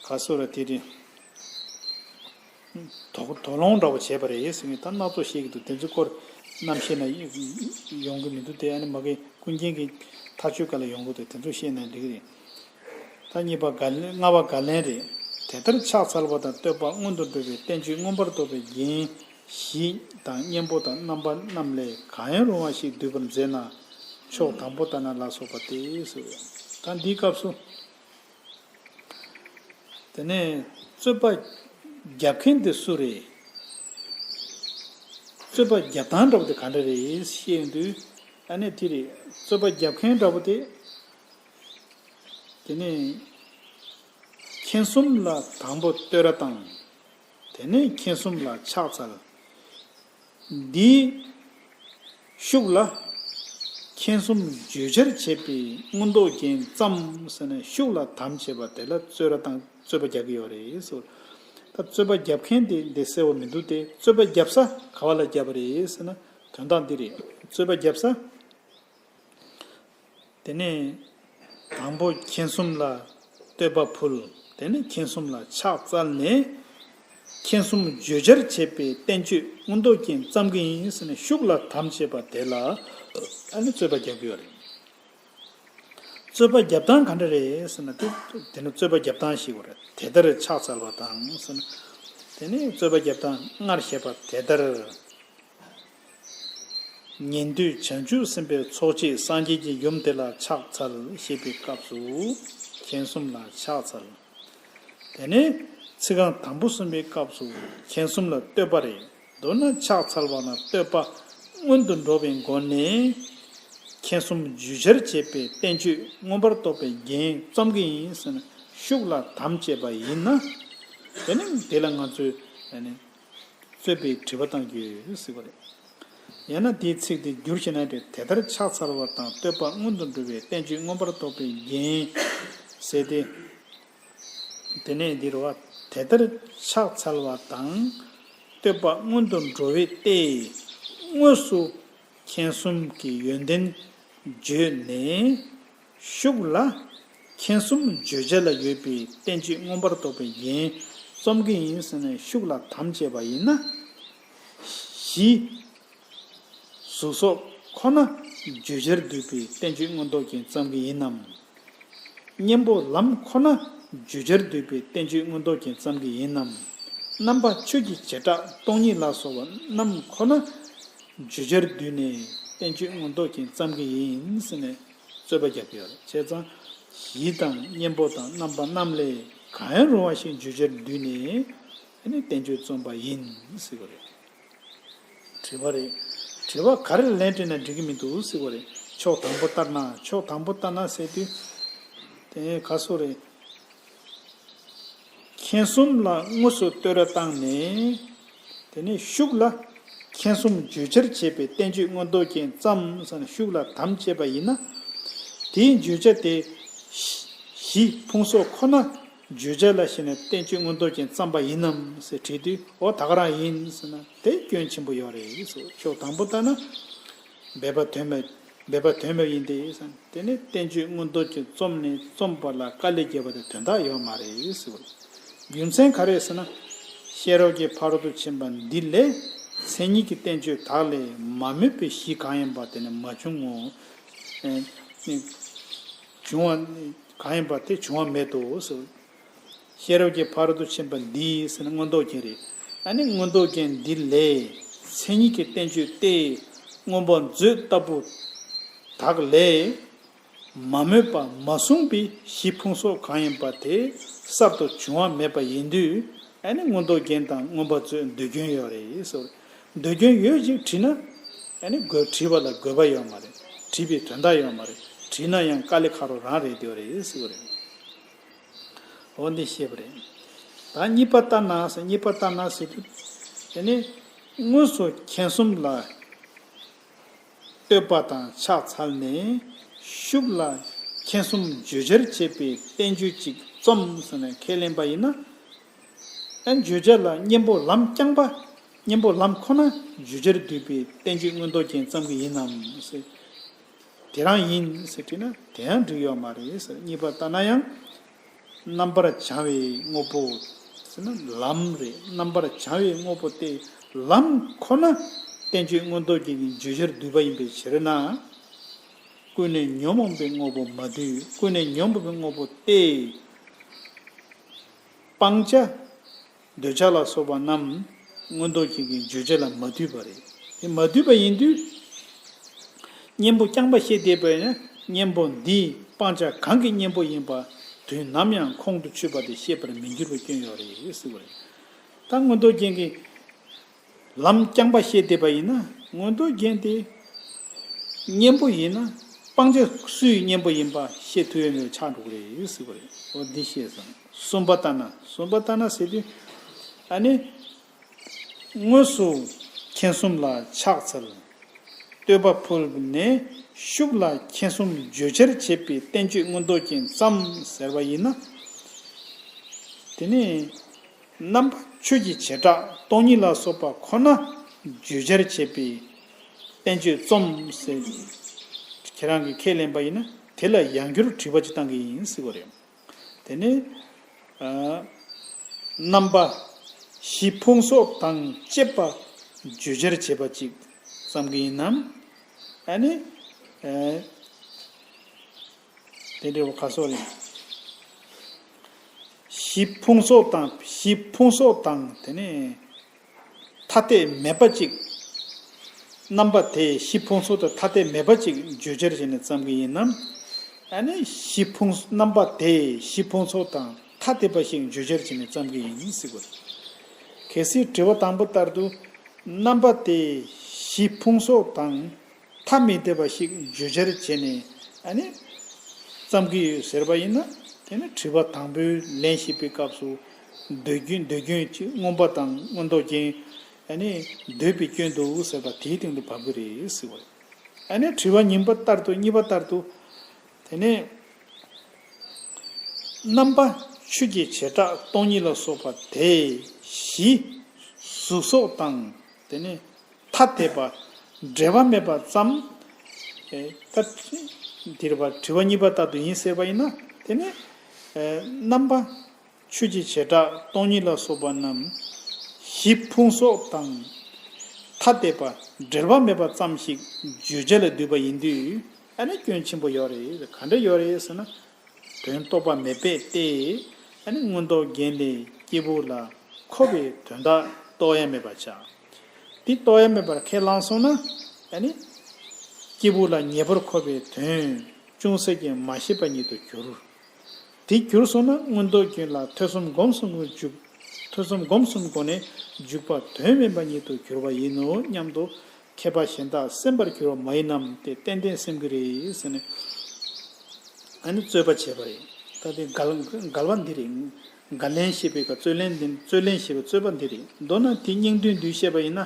ག་སོ་ར་དེ་རེད། དོགས་དོགས་སློང་འདྲ་བོ་བྱས་པ་རེད་ཟེར་ནས་ད་སྣ་ཚོགས་བཤད་ཀྱི་འདུག་དེ་ཚོའི་སྐོར་རྣམ་ཤེས་ན་ཡོང་གི་མི་འདུག་དེ་ཨ་ནི་མ་གི་ཀུན་མཁྱེན་གྱི་མཐའ་དཔྱོད་སྐབས་ལ་ཡོང་གི་འདུག་དེ་ཚོ་བཤད་ན་འགྲིག་གི་རེད། ད་གཉིས་པ་བརྒལ་ལན། ལྔ་པ་བརྒལ་ལན་རེད། དེ་ལྟར་ཕྱག་འཚལ་བ་དང་བསྟོད་པ་སྔོན་དུ་འགྲོ་བའི་བསྟན་བཅོས་མངོན་པར་རྟོགས་པའི་རྒྱན་བཞི་དང་གཉེན་པོ་དང་རྣམ་པ་རྣམས་ལས་གང་ཡང་རུང་བ་ཞིག་བསྡུས་པར་མཛད་ན། ཕྱོགས་དང་པོ་ལྟར་ན་ལ་སོགས་པ་སྟེ་ཟེར་བས། ད་འདིའི་སྐབས་སུ། དེ་ནས་རྩོད་པ་རྒྱབ་མཁན་དེ་སུ་རེད། རྩོད་པ་རྒྱབ་སྟངས་འདྲ་པོ་དེ་ག་འདྲ་རེད་ཤེས་ཡོང་དུས། ཨ་ནི་དེ་རེད། རྩོད་པ་རྒྱབ་མཁན་འདྲ་པོ་དེ། དེ་ནས་མཁྱེན་གསུམ་ལ་དང་པོ་བསྟོད་ར་དང་། དེ་ནས་མཁྱེན་གསུམ་ལ་ཕྱག་འཚལ། འདིའི་ཤུགས་ལ་མཁྱེན་གསུམ་བརྗོད་བྱར་བྱེད་པའི་མངོན་རྟོགས་རྒྱན་བརྩམས་ཟེར་ནས་ཤུགས་ལ་དམ་བྱེད་པ་དེ་ལ་རྩོད་ར་དང་རྩོད་པ་རྒྱག་གི་ཡོད་རེད་ཟེར། ད་རྩོད་པ་རྒྱབ་མཁན་དེ་འདི་གསལ་བོ་མི་འདུག་སྟེ། རྩོད་པ་རྒྱབ་ས་ག་བ་ལ་རྒྱབ་པ་རེད་ཟེར་ན་དོན་དག་འདི་རེད། རྩོད་པ་རྒྱབ་ས། དེ་ནས་དང་པོ་མཁྱེན་གསུམ་ལ་བསྟོད་པ་ཕུལ། དེ་ནས་མཁྱེན་གསུམ་ལ་ཕྱག་འཚལ་ནས། མཁྱེན་གསུམ་བརྗོད་བྱར་བྱེད་པའི་བསྟན་བཅོས་མངོན་རྟོགས་རྒྱན་བརྩམ་གྱི་ཡིན་ཟེར་ནས་ཤུགས་ལ་དམ་བཅས་པ་དེ་ལ་ཨ་ནི་རྩོད་པ་རྒྱག་གི་ཡོད་རེད། རྩོད་པ་རྒྱབ་སྟངས་ག་འདྲ་རེད་ཟེར་ན། དེ་དེ་ནི་རྩོད་པ་རྒྱབ་སྟངས་ཤིག་ཡོད་རེད། དེ་ལྟར་ཕྱག་འཚལ་བ་དང་ཟེར་ན། དེ་ནི་རྩོད་པ་རྒྱབ་སྟངས་སྔར་བཤད་པ་དེ་ལྟར། ཉན་ཐོས་བྱང་ཆུབ་སེམས་དཔའི་ཚོགས་བཅས་སངས་རྒྱས་ཀྱི་ཡུམ་དེ་ལ་ཕྱག་འཚལ་ཞེས་པའི་སྐབས་སུ་མཁྱེན་གསུམ་ལ་ཕྱག་འཚལ། དེ་ནས་ཚིག་རྐང་དང་པོ་གསུམ་པའི་སྐབས་སུ་མཁྱེན་གསུམ་ལ་བསྟོད་པ་རེད། མདོར་ན་ཕྱག་འཚལ་བ་ན་བསྟོད་པ་སྔོན་དུ་འགྲོ་བའི་སྒོ་ནས་མཁྱེན་གསུམ་བརྗོད་བྱར་བྱེད་པའི་བསྟན་བཅོས་མངོན་པར་རྟོགས་པའི་རྒྱན་བརྩམ་གྱི་ཡིན་ཟེར་ནས་ཤུགས་ལ་དམ་བཅས་པ་ཡིན་ན། དེ་ནི་དེ་ལ་ང་ཚོས་ཨ་ནི། རྩོད་པའི་དྲི་བ་བཏང་རྒྱུ་ཟེར་བ་རེད། ཡང་ན་དེའི་ཚིག་དེ་བསྒྱུར་བྱས་ན་དེ་ལྟར་ཕྱག་འཚལ་བ་དང་བསྟོད་པ་སྔོན་དུ་འགྲོ་བའི་བསྟན་བཅོས་མངོན་པར་རྟོགས་པའི་རྒྱན་ཟེར་ཏེ། དེ་ནས་འདིར་བ་དེ་ལྟར་ཕྱག་འཚལ་བ་དང་བསྟོད་པ་སྔོན་དུ་འགྲོ་བའི་སྟེ། དངོས་སུ་མཁྱེན་གསུམ་གྱི་ཡོན་ཏན་བརྗོད་ནས། ཤུགས་ལ་མཁྱེན་གསུམ་བརྗོད་བྱ་ལ་ཡོད་པའི་བསྟན་བཅོས་མངོན་པར་རྟོགས་པའི་རྒྱན་རྩོམ་གྱི་ཡིན་ཟེར་ནས་ཤུགས་ལ་དམ་བཅས་པ་ཡིན་ན། གཞི་གཟུགས་སོགས་ཁོ་ན་བརྗོད་བྱར་འདུས་པའི་བསྟན་བཅོས་མངོན་རྟོགས་རྒྱན་རྩོམ་གྱི་ཡིན་ནམ། གཉེན་པོ་ལམ་ཁོ་ན་བརྗོད་བྱར་འདུས་པའི་བསྟན་བཅོས་མངོན་རྟོགས་རྒྱན་རྩོམ་གྱི་ཡིན་ནམ། རྣམ་པ་ཆོས་ཀྱི་བྱེ་བྲག་སྟོང་ཉིད་ལ་སོགས་པ་རྣམས་ཁོ་ན་བརྗོད་བྱར་འདུས་ནས་བསྟན་བཅོས་མངོན་རྟོགས་རྒྱན་རྩོམ་གྱི་ཡིན་ཟེར་ནས་རྩོད་པ་རྒྱག་གི་ཡོད་རེད། བྱས་ཙང་གཞི་དང་གཉེན་པོ་དང་རྣམ་པ་རྣམས་ལས་གང་ཡང་རུང་བ་ཞིག་བརྗོད་བྱར་འདུས་ནས་ཨ་ནི་བསྟན་བཅོས་རྩོམ་པ་ཡིན་ཟེར་བ་རེད། དྲི་བ་རེད། དྲི་བ་ག་རེ་ལན་སྤྲད་ན་འགྲིག་གི་མི་འདུག་ཟེར་བ་རེད། ཕྱོགས་དང་པོ་ལྟར་ན། ཕྱོགས་དང་པོ་ལྟར་ན་ཟེར་དུས་དེ་ག་སོ་རེད། མཁྱེན་གསུམ་ལ་དངོས་སུ་བསྟོད་ར་བཏང་ནས། དེ་ནས་ཤུགས་ལ་མཁྱེན་གསུམ་བརྗོད་བྱར་བྱེད་པའི་བསྟན་བཅོས་མངོན་རྟོགས་རྒྱན་ཙམ་ཟེར་ནས་ཤུགས་ལ་དམ་བཅས་པ་ཡིན་ན། དེའི་བརྗོད་བྱ་དེ་གཞི་ཕུང་སོགས་ཁོ་ན་བརྗོད་བྱ་ལ་ཞེན་ནས་བསྟན་བཅོས་མངོན་རྟོགས་རྒྱན་བརྩམས་པ་ཡིན་ནམ་ཟེར་དྲིས་དུས། འོ་ད་ག་རང་ཡིན་ཟེར་ན་དེ་སྐྱོན་ཆེན་པོ་ཡོད་རེད་ཟེར། ཕྱོགས་དང་པོ་ལྟར་ན། སྦས་པ་དོན་མེད། སྦས་པ་དོན་མེད་ཡིན་ཏེ་ཟེར། དེ་ནི་བསྟན་བཅོས་མངོན་རྟོགས་རྒྱན་རྩོམ་ནས་རྩོམ་པ་ལ་དཀའ་ལས་བརྒྱབ་པ་དེ་དོན་དག་ཡོད་མ་རེད་ཟེར་བ། རྒྱུ་མཚན་ག་རེ་ཟེར་ན། ཤེས་རབ་ཀྱི་ཕ་རོལ་ཏུ་ཕྱིན་པ་འདི་ལས་མཚན་ཉིད་ཀྱི་བསྟན་བཅོས་དག་ལས་མ་སྨོས་པའི་གཞི་གང་ཡིན་པ་དེ་ནི་མ་བྱུང་ངོ་། ཨེ་བྱུང་བ་གང་ཡིན་པ་དེ་བྱུང་བ་མེད་དོ་ཟེར། ཤེས་རབ་ཀྱི་ཕ་རོལ་ཏུ་ཕྱིན་པ་འདི་ཟེར་ན་མངོན་རྟོགས་རྒྱན་རེད། ཨ་ནི་མངོན་རྟོགས་རྒྱན་འདི་ལས་མཚན་ཉིད་ཀྱི་བསྟན་བཅོས་ཏེ་མངོན་པ་མཛོད་ལྟ་བུ་དག་ལས་མ་སྨོས་པ་མ་གསུངས་པའི་གཞི་ཕུང་སོགས་གང་ཡིན་པ་དེ་གསར་དུ་བྱུང་བ་མེད་པ་ཡིན་དུས། ཨ་ནི་མངོན་རྟོགས་རྒྱན་དང་མངོན་པ་མཛོད་འདོད་སྐྱོན་ཡོད་རེད་ཟེར། འདོད་སྐྱོན་ཡོད་ཅིག་དྲིས་ན། ཨ་ནི་དགོས་དྲིས་པ་ལ་དགོས་པ་ཡོད་མ་རེད། དྲིས་པའི་དོན་དག་ཡོད་མ་རེད། དྲིས་ན་ཡང་དཀའ་ལས་ཁག་རོགས་རང་རེད་འདོད་རེད་ཟེར་བ་རེད། འོ་འདི་ཤེས་པ་རེད། ད་གཉིས་པ་ལྟར་ན་ཟེར། གཉིས་པ་ལྟར་ན་ཟེར་དུས། དེ་ནི་དངོས་སུ་མཁྱེན་གསུམ་ལ་བསྟོད་པ་དང་ཕྱག་འཚལ་ནས་ཤུགས་ལ་མཁྱེན་གསུམ་བརྗོད་བྱར་བྱེད་པའི་བསྟན་བཅོས་ཅིག་རྩོམ་ཟེར་ནས་ཁས་ལེན་པ་ཡིན་ན། ཨ་བརྗོད་བྱ་ལ་གཉེན་པོ་ལམ་རྐྱང་པ། གཉེན་པོ་ལམ་ཁོ་ན་བརྗོད་བྱར་འདུས་པའི་བསྟན་བཅོས་མངོན་རྟོགས་རྒྱན་བརྩམས་ཀྱི་ཡིན་ནམ་ཟེར། དེ་རང་ཡིན་ཟེར་དྲིས་ན་དེ་ཡང་འགྲིག་ཡོད་མ་རེད་ཟེར། གཉིས་པ་ལྟར་ན་ཡང་། རྣམ་པར་བྱང་བའི་དངོས་པོ་ཟེར་ན་ལམ་རེད། རྣམ་པར་བྱང་བའི་དངོས་པོ་སྟེ་ལམ་ཁོ་ན་བསྟན་བཅོས་མངོན་རྟོགས་རྒྱན་གྱི་བརྗོད་བྱར་འདུས་པ་ཡིན་པའི་ཕྱིར་ན། ཀུན་ནས་ཉོན་མོངས་པའི་དངོས་པོ་མ་འདུས། ཀུན་ནས་ཉོན་མོངས་པའི་དངོས་པོ་སྟེ། སྤང་བྱ། འདོད་ཆགས་ལ་སོགས་པ་རྣམས་མངོན་རྟོགས་རྒྱན་གྱི་བརྗོད་བྱ་ལ་མ་འདུས་པ་རེད། དེ་མ་འདུས་པ་ཡིན་དུས། གཉེན་པོ་རྐྱང་པ་བཤད་བསྡད་པ་ཡིན་ན་གཉེན་པོ་འདིས་སྤང་བྱ་གང་གི་གཉེན་པོ་ཡིན་པ་དུས་ནམ་ཡང་ཁོང་དུ་ཆུད་པ་དེ་ཤེས་པར་མི་འགྱུར་བའི་སྐྱོན་ཡོད་རེད་ཟེར་བ་རེད། ད་མངོན་རྟོགས་རྒྱན་གྱི་ལམ་རྐྱང་པ་བཤད་བསྡད་པ་ཡིན་ན་མངོན་རྟོགས་རྒྱན་དེ་གཉེན་པོ་ཡིན་ན་སྤང་བྱ་སུའི་གཉེན་པོ་ཡིན་པ་ཤེས་ཐུབ་ཡོད་མེད་ཆགས་འགྲོ་གི་རེད་ཟེར་བ་རེད། འོ་འདི་ཤེས་སོང་། གསུམ་པ་ལྟར་ན། གསུམ་པ་ལྟར་ན་ཟེར་དུས། ཨ་ནི། དངོས་སུ་མཁྱེན་གསུམ་ལ་ཕྱག་འཚལ། བསྟོད་པ་ཕུལ་ནས་ཤུགས་ལ་མཁྱེན་གསུམ་བརྗོད་བྱར་བྱེད་པའི་བསྟན་བཅོས་མངོན་རྟོགས་རྒྱན་བརྩམས་ཟེར་བ་ཡིན་ན། དེ་ནི་རྣམ་པ་ཆོས་ཀྱི་བྱེ་བྲག་སྟོང་ཉིད་ལ་སོགས་པ་ཁོ་ན་བརྗོད་བྱར་བྱེད་པའི་བསྟན་བཅོས་རྩོམ་ཟེར་ཁྱེད་རང་གིས་ཁས་ལེན་པ་ཡིན་ན་དེ་ལ་ཡང་བསྐྱར་དྲི་བ་ཅིག་བཏང་གི་ཡིན་ཟེར་བ་རེད། དེ་ནི། ཨ། རྣམ་པ་གཞི་ཕུང་སོགས་དང་བཅས་པ་བརྗོད་བྱར་བྱེད་པ་ཅིག་བརྩམས་ཀྱི་ཡིན་ནམ། ཨ་ནི། ཨ། དེ་འདྲ་བ་ག་སོགས་རེད། གཞི་ཕུང་སོགས་དང་། གཞི་ཕུང་སོགས་དང་དེ་ནི། ཐ་དད་མེད་པ་ཅིག་རྣམ་པ་དེ་གཞི་ཕུང་སོགས་དང་ཐ་དད་མེད་པ་ཅིག་བརྗོད་བྱར་བྱས་ནས་བརྩམས་ཀྱི་ཡིན་ནམ། ཨ་ནི་གཞི་ཕུང་། རྣམ་པ་དེ་གཞི་ཕུང་སོགས་དང་ཐ་དད་པ་ཞིག་བརྗོད་བྱར་བྱས་ནས་བརྩམས་ཀྱི་ཡིན་ཟེར་དགོས། གལ་སྲིད་དྲི་བ་དང་པོ་ལྟར་དུ་རྣམ་པ་དེ་གཞི་ཕུང་སོགས་དང་ཐ་མི་དད་པ་ཞིག་བརྗོད་བྱར་བྱས་ནས་ཨ་ནི་བརྩམས་ཀྱི་ཡོད་ཟེར་བ་ཡིན་ན། དེ་ནི་དྲི་བ་དང་པོའི་ལན་བཤད་པའི་སྐབས་སུ་འདོད་སྐྱོན། འདོད་སྐྱོན་གྱི་མངོན་པ་དང་མངོན་རྟོགས་རྒྱན། ཨ་ནི་འདོད་པའི་སྐྱོན་འདུག་ཟེར་བ་དེའི་སྟེང་དུ་བབས་ཀྱི་རེད་ཟེར་བ་རེད། ཨ་ནི་དྲི་བ་གཉིས་པ་ལྟར་དུ། གཉིས་པ་ལྟར་དུ། དེ་ནས་རྣམ་པ་ཆོས་ཀྱི་བྱེ་བྲག་སྟོང་ཉིད་ལ་སོགས་པ་དེ་གཞི་གཟུགས་སོགས་དང་དེ་ནས་ཐ་དད་པ་འབྲེལ་བ་མེད་པ་ཙམ། ཨེ། ད་འདིར་བ་དྲི་བ་གཉིས་པ་ལྟར་དུ་ཡིན་ཟེར་བ་ཡིན་ན། དེ་ནི། ཨེ། རྣམ་པ་ཆོས་ཀྱི་བྱེ་བྲག་སྟོང་ཉིད་ལ་སོགས་པ་རྣམས་གཞི་ཕུང་སོགས་དང་ཐ་དད་པ་འབྲེལ་བ་མེད་པ་ཙམ་ཞིག་བརྗོད་བྱ་ལ་འདུས་པ་ཡིན་དུས། ཨ་ནི་སྐྱོན་ཆེན་པོ་ཡོད་རེད། ག་འདྲ་ཡོད་རེད་ཟེར་ན། དོན་རྟོགས་པ་མེད་པས་ཏེ། ཨ་ནི་མངོན་རྟོགས་རྒྱན་ལས་སྐྱེས་བུ་ལ་འཁོར་བའི་དོན་དག་རྟོགས་ཡ་མེད་པར་བྱ། འདི་རྟོགས་ཡ་མེད་པར་ཁས་བླངས་སོང་ན། ཨ་ནི་སྐྱེས་བུ་ལ་ངེས་པར་འཁོར་བའི་དོན་ཅུང་ཟད་ཀྱང་མ་ཤེས་པ་ཉིད་དུ་འགྱུར། དེ་གྱུར་སོང་ན་མངོན་རྟོགས་རྒྱན་ལ་ཐོས་བསམ་སྒོམ་གསུམ་གྱི་འཇུག་ཐོས་བསམ་སྒོམ་གསུམ་སྒོ་ནས་འཇུག་པ་དོན་མིན་པ་ཉིད་དུ་གྱུར་པ་ཡིན་ནོ་སྙམ་དུ། མཁས་པ་གཞན་དག་སེམས་པར་གྱུར་པ་མ་ཡིན་ནམ། དེ་ཏན་ཏན་སེམས་ཀྱི་རེད་ཟེར་ནས། ཨ་ནི་རྩོད་པ་བྱས་པ་རེད། ད་དེ་འགལ་འགལ་བ་འདི་རེད། འགལ་ལན་བཤད་པའི་སྐབས་རྩོད་ལན་འདི་རྩོད་ལན་བཤད་པའི་རྩོད་པ་འདི་རེད། མདོར་ན་དེ་སྙིང་དོན་བསྡུས་བཤད་པ་ཡིན་ན།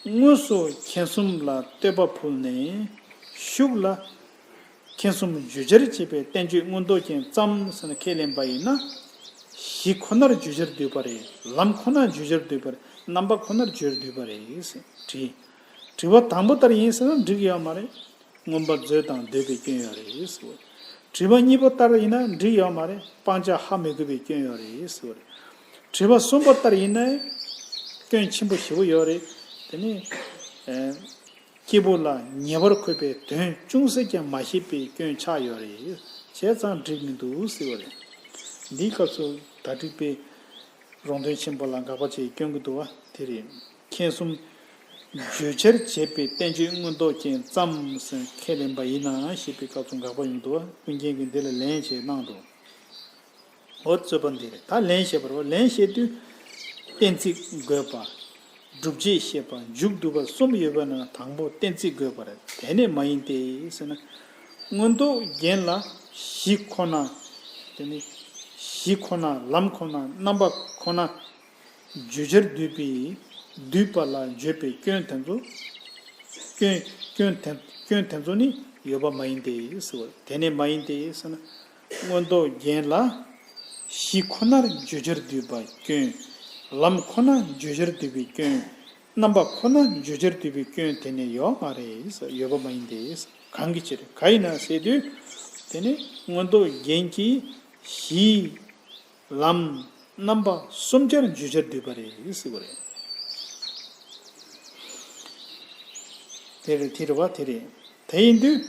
དངོས་སུ་མཁྱེན་གསུམ་ལ་བསྟོད་པ་ཕུལ་ནས་ཤུགས་ལ། མཁྱེན་གསུམ་བརྗོད་བྱར་བྱེད་པའི་བསྟན་བཅོས་མངོན་རྟོགས་རྒྱན་ཙམ་ཟེར་ནས་ཁས་ལེན་པ་ཡིན་ན། གཞི་ཁོ་ནར་བརྗོད་བྱར་འདུས་པ་རེད། ལམ་ཁོ་ནར་བརྗོད་བྱར་འདུས་པ་རེད། རྣམ་པ་ཁོ་ནར་བརྗོད་བྱར་འདུས་པ་རེད་ཟེར་དྲིས། དྲི་བ་དང་པོ་ལྟར་ཡིན་ཟེར་ན་འགྲིག་ཡོད་མ་རེད། མངོན་པ་མཛོད་དང་འདོད་པའི་སྐྱོན་ཡོད་རེད་ཟེར་བ། དྲི་བ་གཉིས་པ་ལྟར་ཡིན་ན་འགྲིག་ཡོད་མ་རེད། སྤང་བྱ་ཧ་མི་གོ་བའི་སྐྱོན་ཡོད་རེད་ཟེར་བ་རེད། དྲི་བ་གསུམ་པ་ལྟར་ཡིན་ན་སྐྱོན་ཆེན་པོ་ཞེ་པོ་ཡོད་རེད། དེ་ནི། ཨེ། སྐྱེས་བུ་ལ་ཉེ་བར་འཁོད་པའི་དོན་ཅུང་ཟད་ཀྱང་མ་ཤེས་པའི་སྐྱོན་ཆགས་ཡོད་རེད། བྱས་ཙང་འགྲིག་མི་འདུག་ཟེར་བ་རེད། འདིའི་སྐབས་སུ་ད་འགྲིག་པའི་རོང་སྟོན་ཆེན་པོ་ལ་དགག་པ་བྱེད་སྐྱོན་གྱི་འདུག་བ་དེ་རེད། མཁྱེན་གསུམ་བརྗོད་བྱར་བྱེད་པའི་བསྟན་བཅོས་མངོན་རྟོགས་རྒྱན་ཙམ་ཟེར་ཁས་ལེན་པ་ཡིན་ན་ཞེས་པའི་སྐབས་སུ་དགག་པ་ཡོང་འདུག་བ། ཀུན་མཁྱེན་གྱིས་འདི་ལ་ལན་བྱས་གནང་འདུག་འོ་རྩོད་པ་འདི་རེད། ད་ལན་བཤད་པར་ལན་བཤད་དུས་གཏན་ཚིགས་དགོས་པ། སྒྲུབ་བྱེད་བཤད་པ། མཇུག་བསྡུ་བ་གསུམ་ཡོད་པ་ན་དང་པོ་གཏན་ཚིགས་དགོས་པ་རེད། དེ་ནས་མ་ཡིན་ཏེ་ཟེར་ན། མངོན་རྟོགས་རྒྱན་ལ་གཞི་ཁོ་ན། དེ་ནི་གཞི་ཁོ་ན་ལམ་ཁོ་ན་རྣམ་པ་ཁོ་ན། བརྗོད་བྱར་འདུས་པའི་འདུས་པ་ལ་བརྗོད་པའི་སྐྱོན་དེ་ཚོ། སྐྱོན་སྐྱོན་དེ་སྐྱོན་དེ་ཚོ་ནི་ཡོད་པ་མ་ཡིན་ཏེ་ཟེར་བ། དེ་ནས་མ་ཡིན་ཏེ་ཟེར་ན། མངོན་རྟོགས་རྒྱན་ལ་གཞི་ཁོ་ནར་བརྗོད་བྱར་འདུས་པའི་སྐྱོན། ལམ་ཁོ་ན་བརྗོད་བྱར་འདུས་པའི་སྐྱོན། རྣམ་པ་ཁོ་ན་བརྗོད་བྱར་འདུས་པའི་སྐྱོན་དེ་ནི་ཡོད་མ་རེད། ཡོད་པ་མ་ཡིན་ཏེ། གང་གི་ཕྱིར་ག་ཡིན་ན་ཟེར་དུས། དེ་ནི་མངོན་རྟོགས་རྒྱན་གྱི་གཞི། ལམ། རྣམ་པ་གསུམ་ཆར་བརྗོད་བྱར་འདུས་པ་རེད་ཟེར་བ་རེད། དེ་རེད། དེ་རེད་བ། དེ་རེད། དེ་ཡིན་དུས།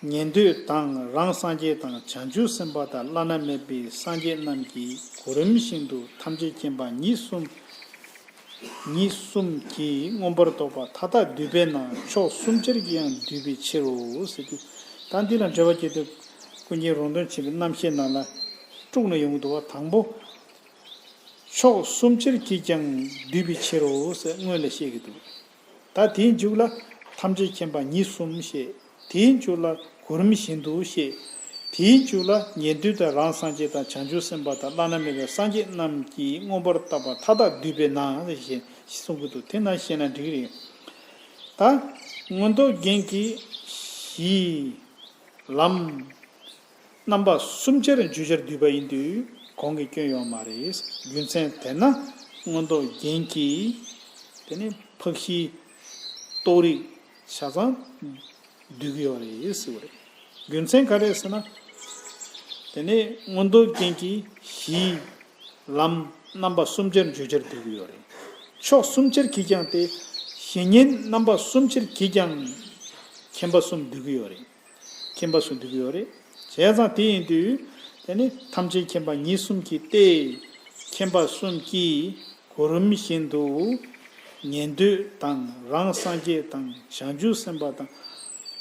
ཉན་ཐོས་དང་རང་སངས་རྒྱས་དང་བྱང་ཆུབ་སེམས་དཔའ་དང་བླ་ན་མེད་པའི་སངས་རྒྱས་རྣམས་ཀྱིས་གོ་རིམ་བཞིན་དུ་ཐམས་ཅད་མཁྱེན་པ་ཉིད་གསུམ། ཉིད་གསུམ་གྱིས་མངོན་པར་རྟོགས་པ་མཐའ་དག་བསྡུས་པས་ན་ཕྱོགས་གསུམ་ཆར་གྱིས་ཡང་བསྡུས་པའི་ཕྱིར་རོ་ཟེར་དུས། ད་འདི་ལ་འགྲེལ་བ་བྱེད་དུས། ཀུན་མཁྱེན་རོང་སྟོན་ཆེན་པོའི་རྣམ་བཤད་ནང་ལ་དཀྲུགས་ནས་ཡོང་གི་འདུག་བ། དང་པོ། ཕྱོགས་གསུམ་ཆར་གྱིས་ཀྱང་བསྡུས་པའི་ཕྱིར་རོ་ཟེར་སྔོན་ལ་བཤད་ཀྱི་འདུག་ད་དེའི་མཇུག་ལ་ཐམས་ཅད་མཁྱེན་པ་ཉིད་གསུམ་བཤད། དེའི་མཇུག་ལ་གོ་རིམ་བཞིན་དུ་བཤད། དེའི་མཇུག་ལ་ཉན་ཐོས་དང་རང་སངས་རྒྱས་དང་བྱང་ཆུབ་སེམས་དཔའ་དང་བླ་ན་མེད་པའི་སངས་རྒྱས་རྣམས་ཀྱིས་མངོན་པར་རྟོགས་པ་མཐའ་དག་བསྡུས་པས་ན་ཞེས་གསུང་གི་འདུག་དེ་ན་བཤད་ན་འགྲིག་རེད། ད་མངོན་རྟོགས་རྒྱན་གྱི་གཞི། ལམ། རྣམ་པ་གསུམ་ཆར་བརྗོད་བྱར་བསྡུས་པ་ཡིན་དུས་གོང་གི་སྐྱོན་ཡོད་མ་རེད། རྒྱུ་མཚན་དེ་ན་མངོན་རྟོགས་རྒྱན་གྱིས་དེ་ནི་འཕགས་བཞིའི་རྟོགས་རིགས་ཆ་ཚང་བསྡུས་ཀྱི་ཡོད་རེད་ཟེར་བ་རེད། རྒྱུ་མཚན་ག་རེ་ཟེར་ན། དེ་ནི་མངོན་རྟོགས་རྒྱན་གྱིས་གཞི། ལམ། རྣམ་པ་གསུམ་ཆར་བརྗོད་བྱར་བསྡུས་ཀྱི་ཡོད་རེད། ཕྱོགས་གསུམ་ཆར་གྱིས་ཀྱང་སྟེ། གཞི་ཉིད་རྣམ་པ་གསུམ་ཆར་གྱིས་ཀྱང་མཁྱེན་པ་གསུམ་བསྡུས་ཀྱི་ཡོད་རེད། མཁྱེན་པ་གསུམ་བསྡུས་ཀྱི་ཡོད་རེད། བྱས་ཙང་དེ་ཡིན་དུས། དེ་ནི་ཐམས་ཅད་མཁྱེན་པ་ཉིད་གསུམ་གྱིས་ཏེ། མཁྱེན་པ་གསུམ་གྱིས་གོ་རིམ་བཞིན་དུ། ཉན་ཐོས་དང་རང་སངས་རྒྱས་དང་བྱང་ཆུབ་སེམས་དཔའ་དང་།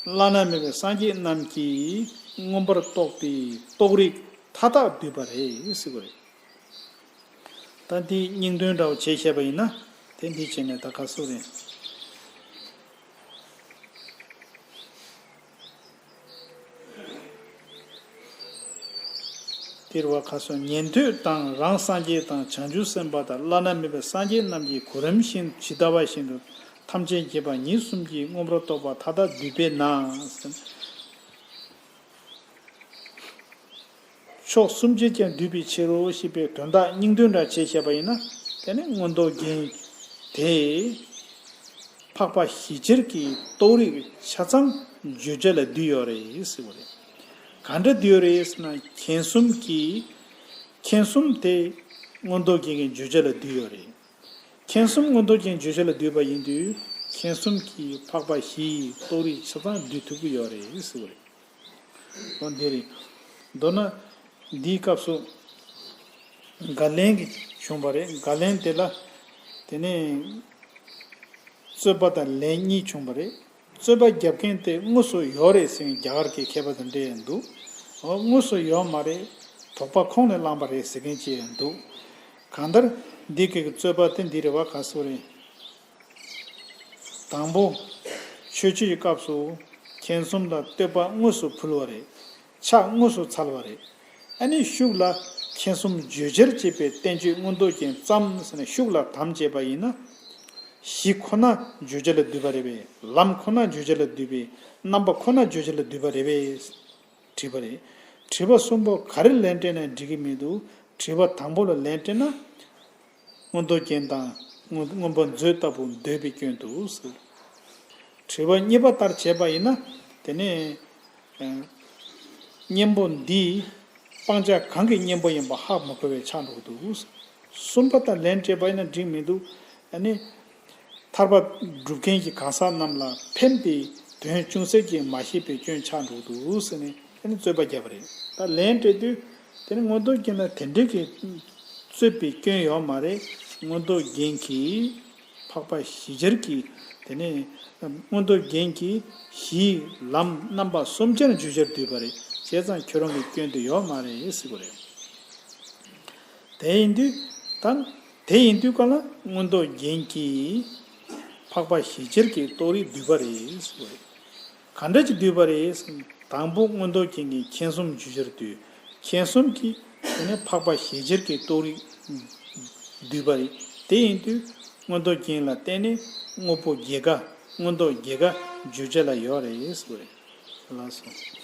བླ་ན་མེད་པའི་སངས་རྒྱས་རྣམས་ཀྱིས་མངོན་པར་རྟོགས་པའི་རྟོགས་རིགས་མཐའ་དག་བསྡུས་པ་རེད་ཟེར་གྱི་རེད། ད་འདི་སྙིང་དོན་འདྲ་བོ་བྱས་བཤད་པ་ཡིན་ན། དེ་འདི་བྱས་ནས་ད་ག་སུ་རེད། དེར་བ་ཁ་སོ་ཉན་ཐོས་དང་རང་སངས་རྒྱས་དང་བྱང་ཆུབ་སེམས་དཔའ་དང་བླ་ན་མེད་པའི་སངས་རྒྱས་རྣམས་ཀྱིས་གོ་རིམ་བཞིན་ཇི་ལྟ་བ་བཞིན་དུ་ཐམས་ཅད་མཁྱེན་པ་ཉིད་གསུམ་གྱིས་མངོན་པར་རྟོགས་པ་མཐའ་དག་བསྡུས་པས་ན། ཕྱོགས་གསུམ་གྱིས་ཀྱང་བསྡུས་པའི་ཕྱིར་རོ་ཞེས་པའི་དོན་དག་སྙིང་དོན་འདྲ་བྱས་བཤད་པ་ཡིན་ན། དེ་ནི་མངོན་རྟོགས་རྒྱན་དེ་འཕགས་པ་བཞི་ཆར་གྱི་རྟོགས་རིགས་ཆ་ཚང་བརྗོད་བྱ་ལ་བསྡུས་ཡོད་རེད་ཟེར་བ་རེད། ག་འདྲ་བསྡུས་ཡོད་རེད་ཟེར་ན། མཁྱེན་གསུམ་གྱིས། མཁྱེན་གསུམ་དེ་མངོན་རྟོགས་རྒྱན་གྱི་བརྗོད་བྱ་ལ་བསྡུས་ཡོད་རེད། མཁྱེན་གསུམ་མངོན་རྟོགས་རྒྱན་བརྗོད་བྱ་ལ་བསྡུས་པ་ཡིན་དུས། མཁྱེན་གསུམ་གྱིས་འཕགས་པ་བཞིའི་རྟོགས་རིགས་ཆ་ཚང་བསྡུས་ཐུབ་ཀྱི་ཡོད་རེད་ཟེར་བ་རེད། འོ་འདི་རེད། མདོར་ན། འདིའི་སྐབས་སུ། དགག་ལན་གྱི་བྱུང་བ་རེད། དགག་ལན་དེ་ལ། དེ་ནས། རྩོད་པ་དང་ལན་གཉིས་བྱུང་བ་རེད། རྩོད་པ་རྒྱབ་མཁན་དེ་དངོས་སུ་ཡོད་རེད་ཟེར་མཁན་རྒྱ་གར་གྱི་མཁས་པ་དང་འདྲ་ཡང་འདུག་འོ་དངོས་སུ་ཡོད་མ་རེད། དོགས་པ་ཁོང་ནས་བསླངས་པ་རེད་ཟེར་མཁན་ཅིག་ཡང་འདུག་གང་ལྟར། འདི་གི་རྩོད་པ་དེ་འདི་རེད་བ། ག་སུ་རེད། དང་པོ། ཆོས་སྤྱོད་ཀྱི་སྐབས་སུ་མཁྱེན་གསུམ་དང་བསྟོད་པ་དངོས་སུ་ཕུལ་བ་རེད། ཕྱག་དངོས་སུ་འཚལ་བ་རེད། ཨ་ནི་ཤུགས་ལ་མཁྱེན་གསུམ་བརྗོད་བྱར་བྱེད་པའི་བསྟན་བཅོས་མངོན་རྟོགས་རྒྱན་ཙམ་ཟེར་ནས་ཤུགས་ལ་དམ་བཅས་པ་ཡིན་ན། གཞི་ཁོ་ན་བརྗོད་བྱ་ལ་འདུས་པ་རེད་པས། ལམ་ཁོ་ན་བརྗོད་བྱ་ལ་འདུས་པས། རྣམ་པ་ཁོ་ན་བརྗོད་བྱ་ལ་འདུས་པ་རེད་པས། དྲིས་པ་རེད། དྲི་བ་གསུམ་པོ་ག་རེ་ལན་སྤྲད་ན་འགྲིག་གི་མི་འདུག་དྲི་བ་དང་པོ་ལ་ལན་སྤྲད་ན། མངོན་རྟོགས་རྒྱན་དང་མངོན་མངོན་པ་མཛོད་ལྟ་བུ་འདོད་པའི་སྐྱོན་དུ་ཟེར། དྲི་བ་གཉིས་པ་ལྟར་བྱས་པ་ཡིན་ན། དེ་ནས་ཨ་གཉེན་པོ་འདི་སྤང་བྱ་གང་གི་གཉེན་པོ་ཡིན་པ་ཧ་མ་གོ་བས་ཆགས་འགྲོ་གི་འདུག་གསུམ་པ་ལྟར་ལན་སྤྲད་པ་ཡིན་ན་འགྲིག་མི་འདུག་ཨ་ནི། ཐར་པ་སྒྲུབ་མཁན་གྱི་གང་ཟག་རྣམས་ལ་ཕན་པའི་དོན་ཅུང་ཟད་ཀྱང་མ་ཤེས་པའི་སྐྱོན་ཆགས་འགྲོ་འདུག་ཟེར་ནས་དེ་ནི་རྩོད་པ་བརྒྱབ་པ་རེད། ད་ལན་སྤྲད་དུས་དེ་ནི་མངོན་རྟོགས་རྒྱན་ལ་དེ་འདྲའི་གི་རྩོད་པའི་སྐྱོན་ཡོད་མ་རེད། མངོན་རྟོགས་རྒྱན་གྱིས་འཕགས་པ་ཞི་བྱེད་ཀྱི་དེ་ནི་མངོན་རྟོགས་རྒྱན་གྱིས་གཞིའི་ལམ་རྣམ་པ་གསུམ་ཆར་བརྗོད་བྱར་འདུས་པ་རེད། བྱས་ཙང་ཁྱོད་རང་གི་སྐྱོན་དེ་ཡོད་མ་རེད་ཟེར་གི་རེད། དེ་ཡིན་དུས་ད་དེ་ཡིན་དུས་ག་ལ་མངོན་རྟོགས་རྒྱན་གྱིས་འཕགས་པ་ཞི་བྱེད་ཀྱི་རྟོགས་རིགས་བསྡུས་པ་རེད་ཟེར་བ་རེད། ག་འདྲ་ཅིག་བསྡུས་པ་རེད་ཟེར་ན། དང་པོ་མངོན་རྟོགས་རྒྱན་གྱིས་མཁྱེན་གསུམ་བརྗོད་བྱར་བསྡུས། མཁྱེན་གསུམ་གྱིས་དེ་ནས་འཕགས་པ་ཞི་བྱེད་ཀྱི་རྟོགས་རིགས་བསྡུས་པ་རེད། དེ་ཡིན་དུས་མངོན་རྟོགས་རྒྱན་ལ་བརྟེན་ནས་དངོས་པོ་བརྒྱད་ཀ་མངོན་རྟོགས་བརྒྱད་ཀ་བརྗོད་བྱ་ལ་ཡོད་རེད་ཟེར་བ་རེད། ལགས་སོ།